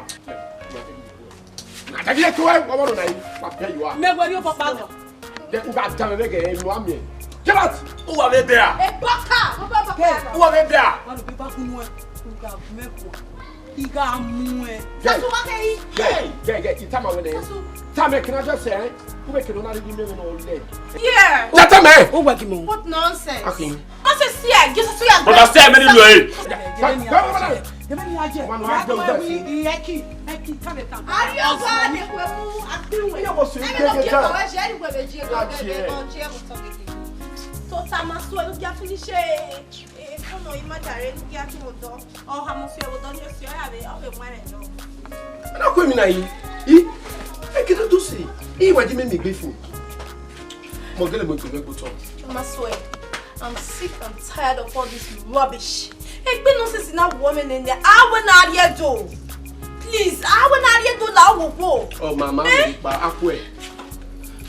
Na ta ghi to, eh, wa wa nọ na yi, wa pẹ yi wa. Mẹ wẹ rhie obọ kpa nọ. Gẹ, u gha danmwẹ vbe gẹ, eh, enu a miẹn. Get out! Uwa vbe dia? E baka, mo bẹ baka. Uwa vbe dia? Wa lo bi ba kunu ẹ, u gha mẹ kua. I gha mu ẹ. Gẹ. Sasu wa kẹ yi. Gẹ, gẹ, gẹ, I tama wẹ nẹ. Sasu. Tama ẹre kene a dẹ sẹ, eh? U vbe kene ọ na rhie imẹ vbe nọ lẹ. Yeah. Ya tama ẹre. Uwa gi mo. What nonsense? Akin. Ma se si ẹ, Jesu si ẹ. Brother, say many lo e. Yẹmẹ ni a jẹ. Manu, a jẹ, a jẹ. Ẹki, ẹki, tama ẹre tama. Ari ọgọ ni kwe mu akpinwe. Iye wo se. Ẹmẹ no gege ki ta. Ọgọ ẹ jẹ, ẹni wẹ vbe jẹ, ọgọ ẹ vbe jẹ, mo tọ gege. To tama so, ẹ no gia finish ẹ. Eh, come on, ima dare, no gia ki mo dọ. Ọ ha mo fi ẹvbo dọ ni osi, ọ ya vbe, ọ vbe mu ẹre dọ. Ana ku emwi na yi. I, e kete tu si. I wa di me mi gbe fu. Mo gele mo gbe gbe tọ. Ma swear, I'm sick and tired of all this rubbish. Egbe nonsense na wo me nene. A wẹ na rhie do. Please, a wẹ na rhie do la wo wo. Oh, mama, eh? Mi pa akwe.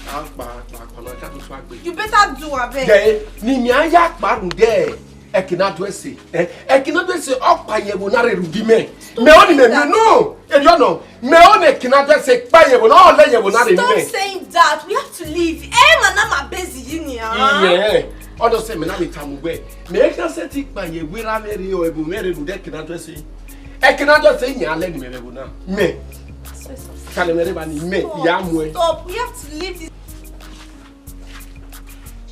A pa, pa, pa, na ka tu tu agbe. You better do, abeg. Gẹ, ne imẹ a ya kpa rhunmwuda ẹki ne a do ẹse, eh, ẹki ne a do ẹse, ọ kpa ye ẹvbo na rre rhunmwuda imẹ. Mẹ ọni mẹ miẹn nọ, erriọ nọ, mẹ ọni ẹki ne a do ẹse kpa ye ẹvbo na, ọ lẹ ye ẹvbo na rre rhunmwuda imẹ. Stop saying that. We have to leave. Ẹ ma na ma bezi yi nia. Iyẹn, ọ do sẹ mẹ na vbe tama uwẹ. Mẹ i khian sẹtin kpa ye ẹvbo erha mwẹ rre, ọ ẹvbo mwẹ rre rhunmwuda ẹki ne a do ẹse. Ẹki ne a do ẹse, iyẹn a lẹ ne imẹ vbe ẹvbo na. Mẹ. Kale mwẹ rre evba ni, mẹ, I ya mu ẹn. Stop. We have to leave this.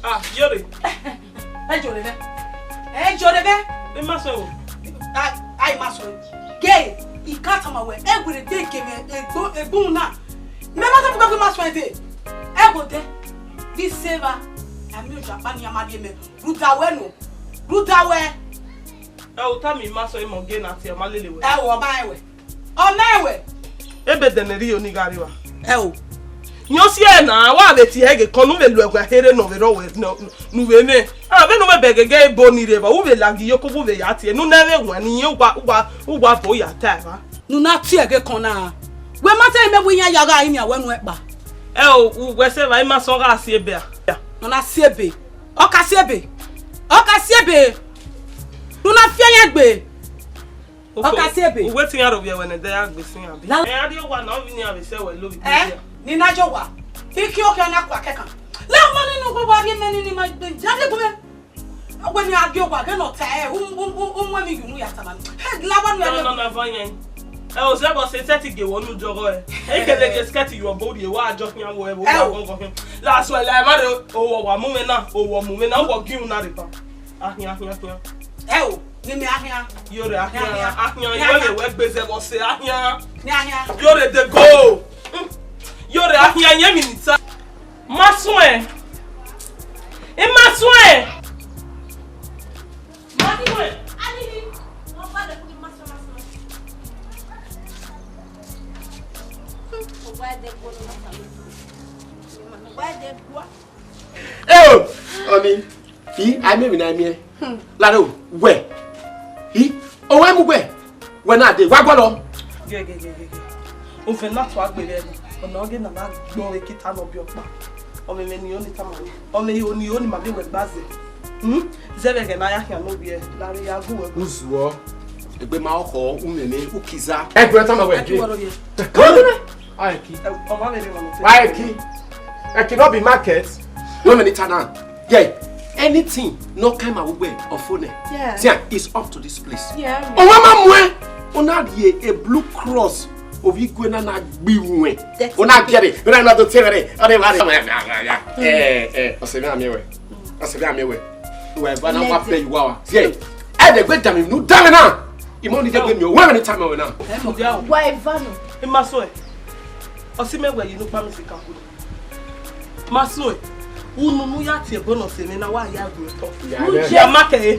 Ah, Iyore. Ẹ jọ rre vẹ. Ẹ jọ rre vẹ. I ma sẹ o. A, a, I ma sẹ o. Gẹ, I ka tama wẹ, ẹ wẹ rre gbe ke mẹ, egbo, egbo na. Mẹ ma ta bu gbe ma sẹ de. Ẹ wo de. This saver, a miẹn oja kpa ni a ma rhie mẹ. Rhunmwuda wẹ nọ. Rhunmwuda wẹ. Ẹ o, tama I ma sẹ, I ma ghe na tie, ọ ma lele wẹ. Ẹ o, ọ ma rẹn wẹ. Ọ ma rẹn wẹ. Ebe dẹnẹ rhie oni gha rrie evba. Ẹ o. Yan si ẹre na, wa vbe tie ẹghẹ kọn, ne u vbe lu ẹguẹ here ne ọ vbe rrọọ wẹ, ne u vbe mwẹ. A, vbene u vbe bẹghe ghe ebo ni rre evba, u vbe lagi yoko, u vbe ya tie, ne u nẹ vbe wan ni, uwa, uwa, uwa bo ya ta evba. Ne u na tie ẹghẹ kọn na. Wẹ ma ta imẹ wẹ iran ya gha rinmwian wẹ nuẹn kpa. Ẹ o, uwẹ sẹ evba, I ma sẹ ọ gha si ebe a. Ne ọ na si ebe. Ọ ka si ebe. Ọ ka si ebe. Ne u na fi ẹyan gbe. Ọ ka si ebe. Uwẹ te iran rhovbiẹ wẹ ne ẹdẹ ya gbe sẹ iran bi? La- Ẹ, a rrie owa na, ọ vbe ne iran vbe sẹ wẹ lovbi Eh? Ni na jọ wa. Ikhiọkhiọ na kua kẹkan. La ọmọ nene ugbugbu a rhie mẹ ni, ni ma gbe, ya de gu mẹ. Wẹ ne a rrie owa, ghe ne ọ ta ẹre, u, u, u, u mu emwi ye unu ya tama. He, la wa nu No, ẹre. no, no, fine. Ẹ, o zẹ vbe ọ sẹ sẹtin gie wẹ unu jọghọ ẹ. E kele gie skẹti ye obọ rrie, wa jọ khian vbe ẹvbo, Ẹ wa o. gọgọ khian. Last one, la emwa rre, owọ wa mu mwẹ na, owọ mu mwẹ na, owọ gi unu na rre ban. Akhian, akhian, akhian. Ẹ o, ne imẹ akhian. Iyore, akhian, Akhian. akhian, Akhian. Iyore, wẹ gbe zẹ vbe ọ sẹ, akhian. Akhian, akhian. Iyore, dey go. Mm. Iyore, akhian, yẹn mi ni ta. Ma suẹn. I ma suẹn. Ma suẹn. Eo, ọni, I, a miẹn emwi na miẹn. Lare o, wẹ. I, owẹ mu wẹ. Wẹ na de, wa guọlọ. Gẹgẹgẹgẹgẹ. Ovẹn na tua gbe vbe ẹre, ọna ọghe na na gbọn vbe kita nọ biẹ ọkpa. Ọmwẹmwẹ ni oni tama wẹ. Ọmwẹ ni oni ma miẹn wẹ gba zẹ. Hmm? Zẹ vbe ẹghẹ ne a ya khian ne ovbi ẹ, la vbe ya gu wẹ. Uzuọ, egbe ma ọkhọ, umwẹmwẹ, ukiza. Ẹgbẹrẹ tama wẹ. Ẹ ki wẹ ro ye. Aiki. Ẹ, ọmọ vbe rre mama. Aiki. Ẹ ki no be market. No many tana. Yeah. Anything no come my way of phone. Yeah. See, it's up to this place. Yeah. Ọmọ ma mu ẹ. Ọna rhie a blue cross of igwe na na gbi wen. That's Ọna it. Gẹrẹ. Ọna na do tẹrẹ. Ọna ma rẹ. Eh, eh. Ọsẹ mi amẹ wẹ. Ọsẹ mi amẹ wẹ. Wẹ ba na wa Lẹdẹ. Bẹ yuwa wa. Yeah. Ẹ dẹ gbe dami nu dami na. Imọ ni jẹ gbe mi o. Wẹ ni tama wẹ na. Wa eva no. I ma suẹn. Ọsi mẹ wẹ yi nu kpa mi si kan kunu. Ma suẹn. Unu nu ya tie ẹbọ nọ sẹ mwẹ na wa ya gu otọ. Ya, ya. Ya ma kẹ.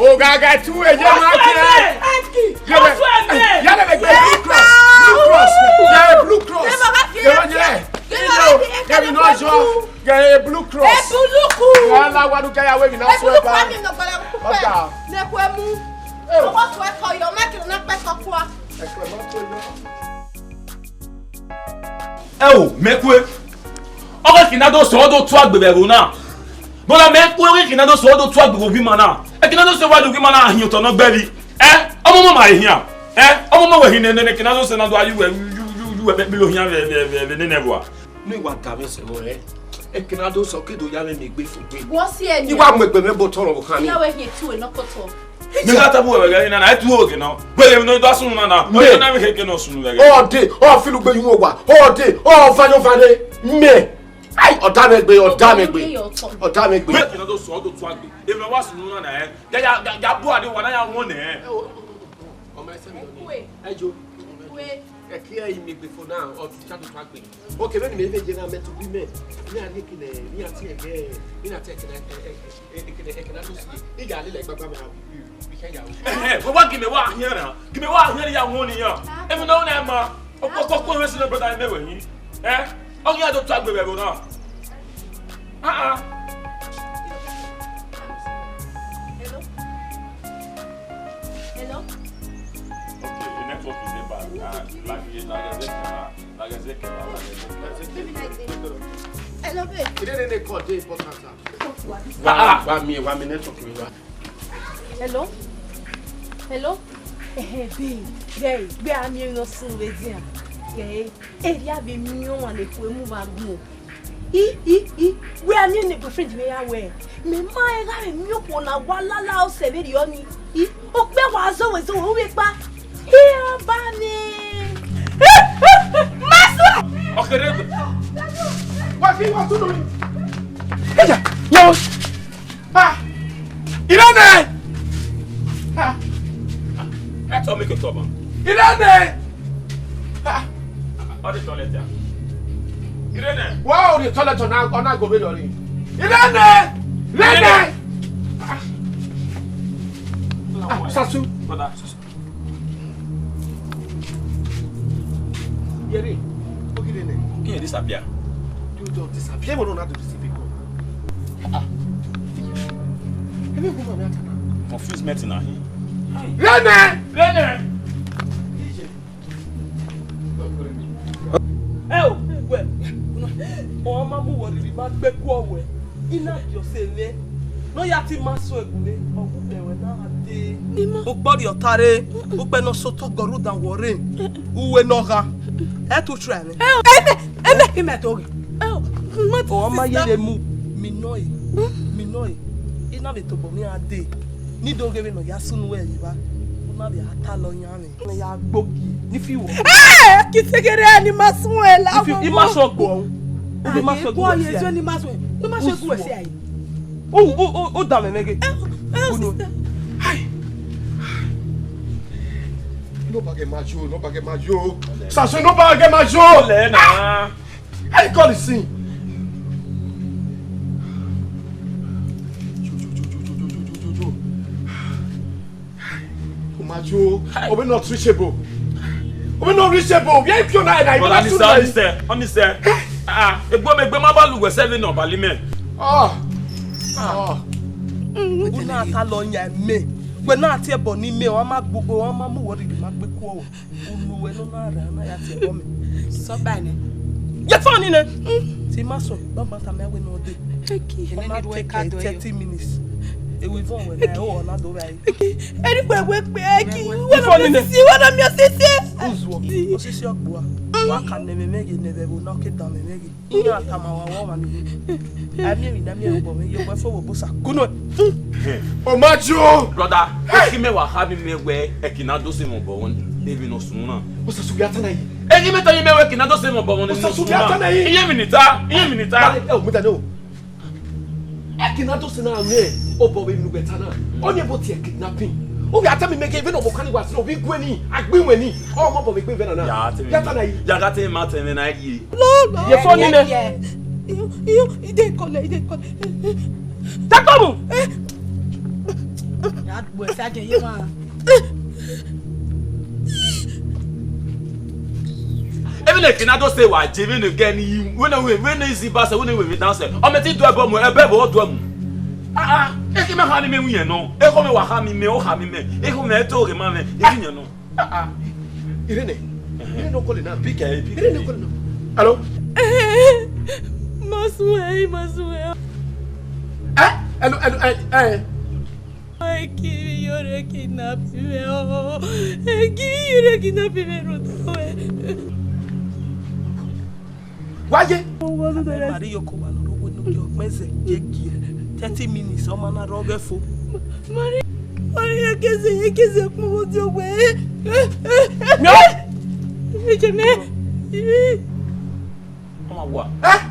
Oga ga tu eje ma ke. Yẹlẹ, yẹlẹ, blue cross, blue cross, blue cross. Yẹlẹ, blue cross. Yẹlẹ, yẹlẹ. Yẹlẹ, yẹlẹ, no jọ. Yẹlẹ, blue cross. Ebuluku. Yẹlẹ, wa nu kẹya wẹ mi na sọ ẹba. Ebuluku ami nọ gbala kukpe. Ọga. Nẹkue mu. Ọwọ sọ ẹkọ yọ, ma kiri na pẹ sọ kua. Ẹkọ ma to yọ. Ẹ o, mẹ kue. Ọghe Kinado sẹ ọ do tu agbe vbe ẹvbo na. Nọ na mẹ kue, ọghe Kinado sẹ ọ do tu agbe vbe ovbi ima na. Ẹ Kinado sẹ wa do ovbi ima na hin otọ nọ gbẹvbi. Ẹ, ọmọ mọ ma ehian. Ẹ, ọmọ mọ wẹ hin nene Kinado sẹ na do ayu wẹ yu yu yu wẹ kpilo hian vbe vbe vbe nene vua. Ne wa da vbe sẹ vbọ ẹ. Ẹ Kinado sẹ ọ ke do ya vbe miẹn egbe fo gbe. Wọ si ẹni. I wa mu egbe mwẹ bọ tọrọ vbe okhan ni. Ya wẹ hin etu enọ kotọ. Mẹ gha tama uwẹ vbe ẹghẹ na, na, ẹ tu oge nọ. Wẹ ghe ne ọ da sunu na na. Wẹ ghe na vbe kheke nọ sunu vbe ẹghẹ. Ọ de, ọ filo ugbe yu owa. Ọ de, ọ va yo va re. Mẹ. Ai, ọ da mẹ gbe, ọ da mẹ gbe. Ọ da mẹ gbe. Wẹ Kinado sẹ ọ do tu agbe. Emwi ne ọ wa sunu na na ẹ. Ya, ya, ya, ya bu ade wa na ya wọn nẹ. Ọ ma ẹsẹ mi nọ ni. Ẹ jo. Ẹ kiẹ, I miẹn egbe fo na, ọ tu cha do tu agbe. Ok, vbene mẹ vbe ye na mẹ tu bi mẹ. Mẹ a ni kene, mẹ a tie ẹgẹ, mẹ na tie ẹkene, ẹkene, ẹkene a do si. I ga lele gbagba mẹ na bi, bi, bi kẹ ya o. Ẹhẹn, wẹ wa gi mẹ wa hian na. Gi mẹ wa hian ya wọn ni ya. Emwi ne ọ na ma. Ọkpọkpọ wẹ si na brother mẹ wẹ yin. Ẹ? Ọ ghi a do tu agbe vbe ẹvbo na. Ah, ah. Hello? Hello? Okay, the network is there, but, uh, like, like, like, like, like, like, like, like, Hello, babe. Wa, wa mi, wa mi network mi wa. Hello? Hello? Eh, babe. Babe, babe, a miẹn emwi ne ọ sunu vbe edian. Babe, erriọ vbe miẹn ọmwa ne ekhue mu vbe agbọn. I, i, i, wẹ a miẹn ne boyfriend mwẹ ya wẹ, mẹ ma rẹn gha vbe miẹn okhuo na wa lala ọsẹ vberriọ nii. I, okpia wa zọvbe zọvbe, u vbe kpa. Iran ba ni. Masu! Ọkẹrẹ egbe. Wa fi wa tu nori. Eya, yo. Ah! Irene! Ah! Ẹ tọ mi ke tọ ma. Irene! Ah! Ọ de toilet ya. Irene! Wa o de toilet na, ọ na go be yọ ni. Irene! Irene! Ah! Ah, Sasu. Brother, Sasu. Yeri, o ghi Irene? He disappear. You don disappear, but no na do this before. Ah, ah. Ebe wo ma me ata na. Confuse me na him. Rene! Rene! Ẹ o, wẹ, ọ ma mu wọ rhirhi ma gbe ku ọwẹ. I na gie ọse mwẹ. Ne ọ ya te ima sẹ ẹre gure, ọ gu ẹwẹ na dee. Ima. Ugbọrriọ ọta rre, ukpẹ ne ọ sẹ otọ gọ rre udan wọ rre. Uwe ne ọ gha. Ẹ tu try mwẹ. Ẹ o, ẹ mẹ, ẹ mẹ, I mẹ to ghe. Ẹ o, ma ti. Ọ ma ye sister. Vbe mu, mi nọ e, mi nọ e. I na vbe tobọ mwẹ a dee. Ne I do ghe vbene ọ ya sunu wẹ evba. U na vbe a ta lọ yan mwẹ. Ne ya gbogi, ni fi wo. Eh, ki segere ni ma sun e la. Ni fi, i ma so gbo. U bi ma so gbo. Ye so ni ma so. I ma so gbo se ai. U, u, u, u da mẹ mẹghe. Eh, eh, sister. Hai. No bage ma yo, no bage ma yo. Sasu, no bage ma yo. Le na. Hey, God is seeing. Yo, yo, yo, yo. Omajo, Obi not reachable. Obi not reachable. Where you na na? But Obi not Anise, Anise, Anise. Ah, egbe me egbe ma ba lu we seven no bali me. Ah. Ah. Una ta lọ yan me. Wẹ na tie ẹbọ ni me, ọ ma gbogbo, ọ ma mu wọ rhirhi ma gbe ku ọwẹ. Unu wẹ ne ọ na rra, ọ na ya tie ẹbọ mẹ. Sọba nẹ. Ye fọ ni nẹ. Ti ma sọ, ba ma ta mẹ wẹ ne ọ dee. Eki. Ọ na take thirty minutes. Ewu ivọn wẹ na, ọ na do ra. Eki. Eri wẹ wẹ pe, eki. Wẹ na mi osisi, wẹ na mi osisi. Uzuọ, osisi ọgbua. Wa ka nẹ mẹ mẹ ye, nẹ vbe ẹvbo na, ọ ke dan mẹ mẹ ye. Iran tama wa wọ ọmwa ni. Amiẹn emwi ne amiẹn obọ mwẹ, ye wẹ fo vbe obosa. Kunu. Omajo. Brother, eki mẹ wa kha mi mẹ wẹ eki na do sẹ mwẹ obọ wọn, emwi ne ọ sunu na. Osasu ghi a ta na yi. Eki mẹ ta yi mẹ wẹ eki na do sẹ mwẹ obọ wọn, emwi ne ọ sunu na. Osasu ghi a ta na yi. Iye emwi ni ta, iye emwi ni ta. Ẹ o, mu da nẹ o. Eki na do sẹ na mwẹ obọ vbe emwi ne uwẹ ta na. Ọni ebo tie kidnapping. Ovbi a ta mi mẹ ghe vbene ọmọ kan ni wa sẹ ovbi gue ni, a gbe iwẹn ni. Ọmọ obọ vbe gbe vbe na na. Ya ta mi. Ya ta na yi. Ya gha te ma tẹ mwẹ na yi. Ye fo ni nẹ. Iyo, iyo, ide kọlẹ, ide kọlẹ. Takomu! Ya gbe ẹsẹ aje ye ma. Even if na do say wa je, even if get ni, when we, when is the bus, when we downstairs. O me ti do ebo mu, ebe bo do mu. Ah ah, e ki me ha ni me wi yẹn nọ. E ko me wa ha mi me, o ha mi me. E ko me to re ma me, e wi yẹn nọ. Ah ah. Irene. Irene, no call now. Pick her, pick her. Irene, no call now. Hello? Masue, Masue. Eh? Hello, hello, eh, eh. Eki yo re kidnap me o. Eki yo re kidnap me ro to e. Wáyé. Mari yo ko wa lọ wo nu yo kpẹn zẹ ye gie. Thirty minutes, ọmọ na rọ ghẹ fo. Mari, Mari, ye keze, ye keze kun wo di owe. Mio. Ejeme. Ọmọ wa. Eh?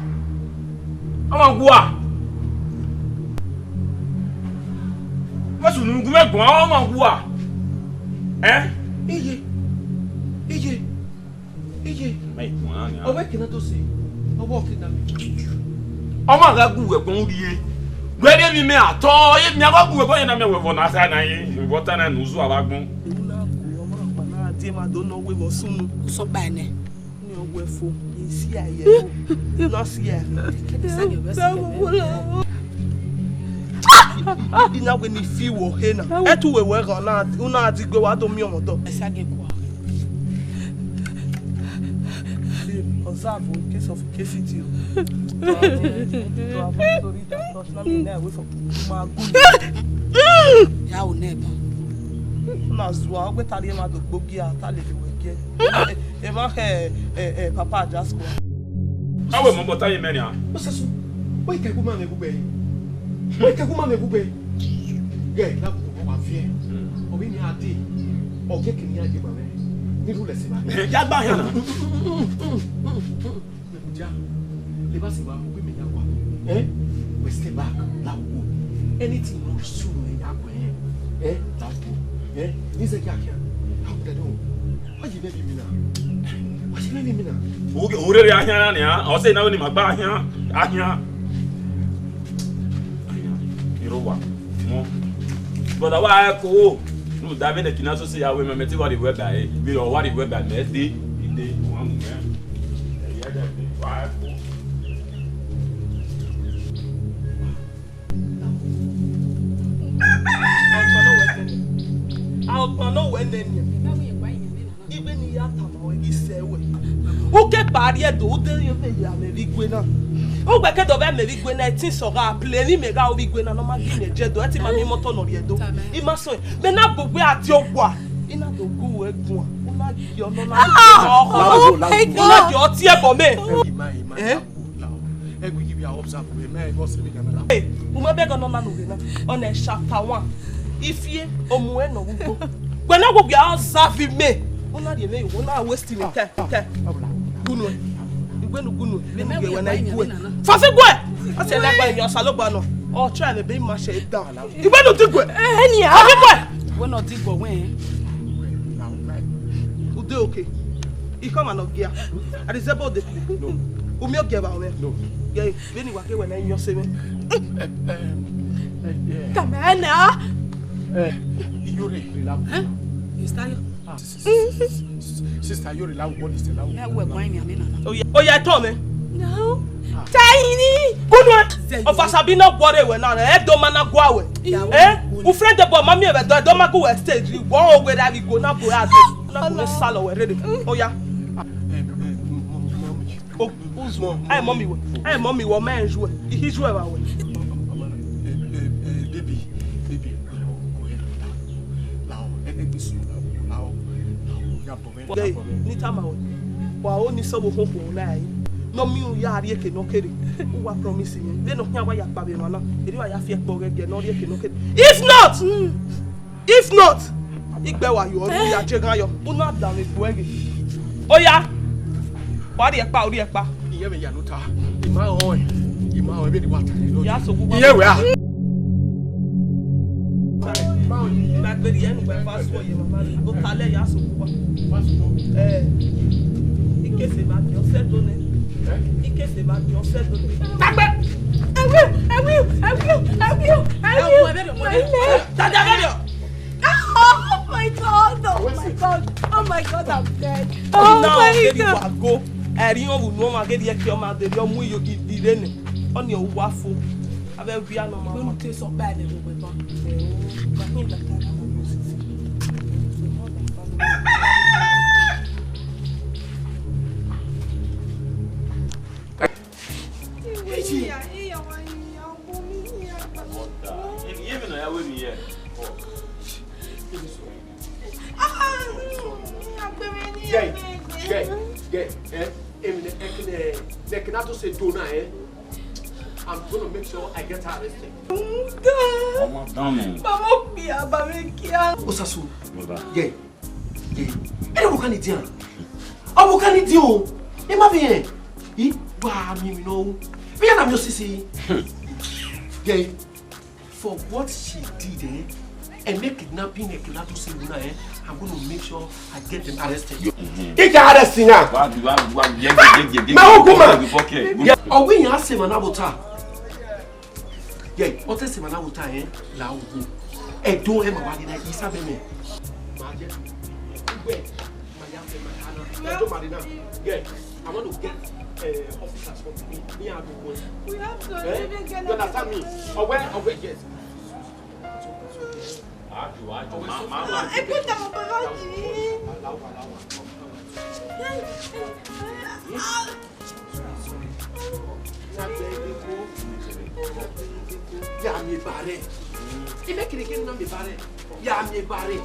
Ọmọ wa. Wọ́n sùn nínú gúnmẹ́ gbọ́n, ọmọ wa. Eh? Iye. Iye. Iye. Ọwọ́ ẹ̀kẹ́ náà tó ṣe. Ọwọ́ ọ̀kẹ́ náà mi. Ọmọ àgbà gùn wẹ̀ gbọ́n rí e. Wẹ́rẹ́ mi mẹ́ àtọ́, mi àgbà gùn wẹ̀ gbọ́n yẹn náà mẹ́ wẹ̀ fọ náà sáà náà yẹn. Ìwọ tán náà nù zú àwa gbọ́n. Èmi náà kù, ọmọ àgbà náà dé máa dó náà wé wọ súnmù. Sọ báyìí nẹ. Ni ọwọ ẹfo, isi ayẹ o. Na si ẹ. Ina wẹ ni fi wọ he na. Ẹ tu wẹ wẹ ghan na, una di gbe wa do mi ọmọ dọ. Ẹ sa gẹ kua. Observe o, in case of K C T o. To avoid, to avoid story that touch, na me na wait for ma go. Ya o neba. Na zua, ogbe tari ma do gbogi a, ta le do we ge. Emwa khẹ, eh, eh, Papa Ajasco. Awe mọ bọta ye mẹ nia. Osasu, wẹ ikẹgu ma mwẹ gugbe. Wẹ ikẹgu ma mwẹ gugbe. Gẹ, na bu wa viẹ. Ọ bi ni a de. Ọ gẹ kini a de ma mwẹ. Ni ru lẹ se ba. Ya gba hẹ na. Abuja, le ba se wa mu gbe mẹ ya wa. Eh? We stay back, la wo. Anything no sue me ya we. Eh? La wo. Eh? Ni se kya kya. How could I do? Why you baby me now? Why you baby me now? Ore re ahian ni a, ọ sẹ na ni ma gba ahian, ahian. Irowa, mo. Brother, wa ko. No, da me de kina so se ya we me, me ti wa ri we ba e. Mi o wa ri we ba me de, ide, wa mu me. Eya da wa ko. Nene. Igbe ni ya tama wẹ ghi sẹ wẹ. U ke kpa rrie do, u deghẹ vbe ya mẹ vbe igue na. Ugbẹn ke do vbe mẹ vbe igue na, ẹtin sọ gha play ni mẹ gha ru vbe igue na, ne ọ ma gi mẹ je do, ẹtin ma miẹn imọto ne ọ rhie do. I ma sẹ, mẹ na gbogbo a tie owa. I na do gu wẹ guan. U na gi ọ nọ na. Ah, oh my God. U na gi ọ tie ẹbọ mẹ. Ima, ima, Eh? Lao, ẹgbẹghi vbe a observe wẹ, mẹ ẹghẹ ọse vbe camera. Hey, u ma bẹghe nọ na nu ghe na. Ọna chapter one. Ifie, omuẹn nọ vbe ugbo. Wẹ na wo gbe a observe mẹ. U na rhie mẹ yo, u na waste me time, time. Gunu. Igbe nu gunu. Vbene u ghe wẹ na igue. Fasi gue. Ọse na gba yan Osanobua nọ. Ọ try vbe ebe ima shẹ da. Igbe nu digue. Eh, nia. Fasi gue. Wẹ nọ digue wẹ. U dey okay? I come and no gia. I dey say about the No. U miẹn ogie vbe mwẹ. No. Ghe, vbene wa ke wẹ na yan ọse mwẹ. Eh, eh, eh, eh. Come here now. Eh, Iyore, relax. Huh? Sister, you Ah, s- s- s- s- sister, you relax. What is the loud? Now we're going, I mean, no, no. Oh yeah, oh yeah, tell me. No. Tiny. Good one. Ọfasa bi na guọre wẹ na, e do ma na gua wẹ. Eh? U friend the boy, mami, e do, do ma gu wẹ stage. Wo o wẹ da bi go na go ya do. Na go salọ wẹ rede. Oh yeah. Ah, eh, eh, m- m- mommy. Oh, who's mom? Ai, mommy, wẹ. Ai, mommy, wẹ, man, you. He's you, wẹ. Eh, eh, eh, baby, baby, go ahead. Lao, eh, eh, this one, lao, lao, lao, ya bọ, man, ya bọ, man. Ni tama wẹ. Wa o ni sẹ vbe okhuo na yi. Ne ọ miẹn u ya rrie eke ne ọ kere. U wa promise me. Vbene ọ khian wa ya kpa vbe emwa na. Erriọ a ya fi ẹkpo ghẹ gie ne ọ rrie eke ne ọ kere. If not, If not, igbe wa yo, ọ ya je ghan yọ. U na danmwẹ egbe ẹghe. Oya. Wa rhie ẹkpa, u rhie ẹkpa. Iye mwẹ ya ne u ta. I ma họn ẹn. I ma họn ẹn, vbene wa ta ẹn. Ya so gu wa. Iye wẹ a. Ba gbe rhie ẹnu gba fa suọ ye mama. O ta lẹ ya so gu wa. Eh. Ikese ma gi ọ sẹ do nẹ. Ikese ma gi ọ sẹ do nẹ. Tagbe. I will, I will, I will, I will, I will. Tada, tada. Oh my God, oh my God, oh my God, I'm dead. Oh my God. Wa go. Ẹri ọn vbe unu ọmwa ghe rhie ẹki ọmwa de rhie ọmu iyo gidi rre nẹ. Ọni ọ wa fo. Avbe ẹvia nọ ma. Wẹ mu te sọ ba ẹdẹ vbe wẹ ban. Gẹ, gẹ, gẹ, eh, emwi ne ẹkẹn, eh, ne ẹkẹn na do sẹ do na, eh, I'm gonna make sure I get her arrested. Ọmọ dán mi. Mama okpia ba mi kia. Osasu. Baba. Gẹ. Gẹ. Ẹ dẹ ọvbokhan ni dian. Ọvbokhan ni dian o. Ẹ ma vbe rẹn. I wa miẹn emwi nọ o. Vbe ya na miẹn osisi. Gẹ. For what she did, eh? And make kidnapping and kidnapping sẹ do na, eh? I'm gonna make sure I get them arrested. Ike arrest na. Wa, wa, wa, ye, ye, ye, ye, Ma ye, o gu ma. Ye, ye, ye. Yeah, ọ wẹ iran sẹ emwa na vbe ota. Yeah, ọ te sẹ emwa na vbe ota, eh? La o gu. Ẹdẹ ọnrẹn ma wa ghi na isa bẹ mẹ. Ma jẹ. Ugbe. Ma ya fẹ ma ya na. Ẹdẹ ọnrẹn ma rre na. Yeah, I want to get, uh, officers from me. Me and you. We have to Eh? leave again. You understand me? Ọwẹ, ọwẹ, yes. Aju, aju, ma, ma, ma. Ẹ kú tẹ̀wọ̀ bàbá jì. Ya miẹn eba rẹ. Imẹ kere kere na miẹn eba rẹ. Ya miẹn eba rẹ.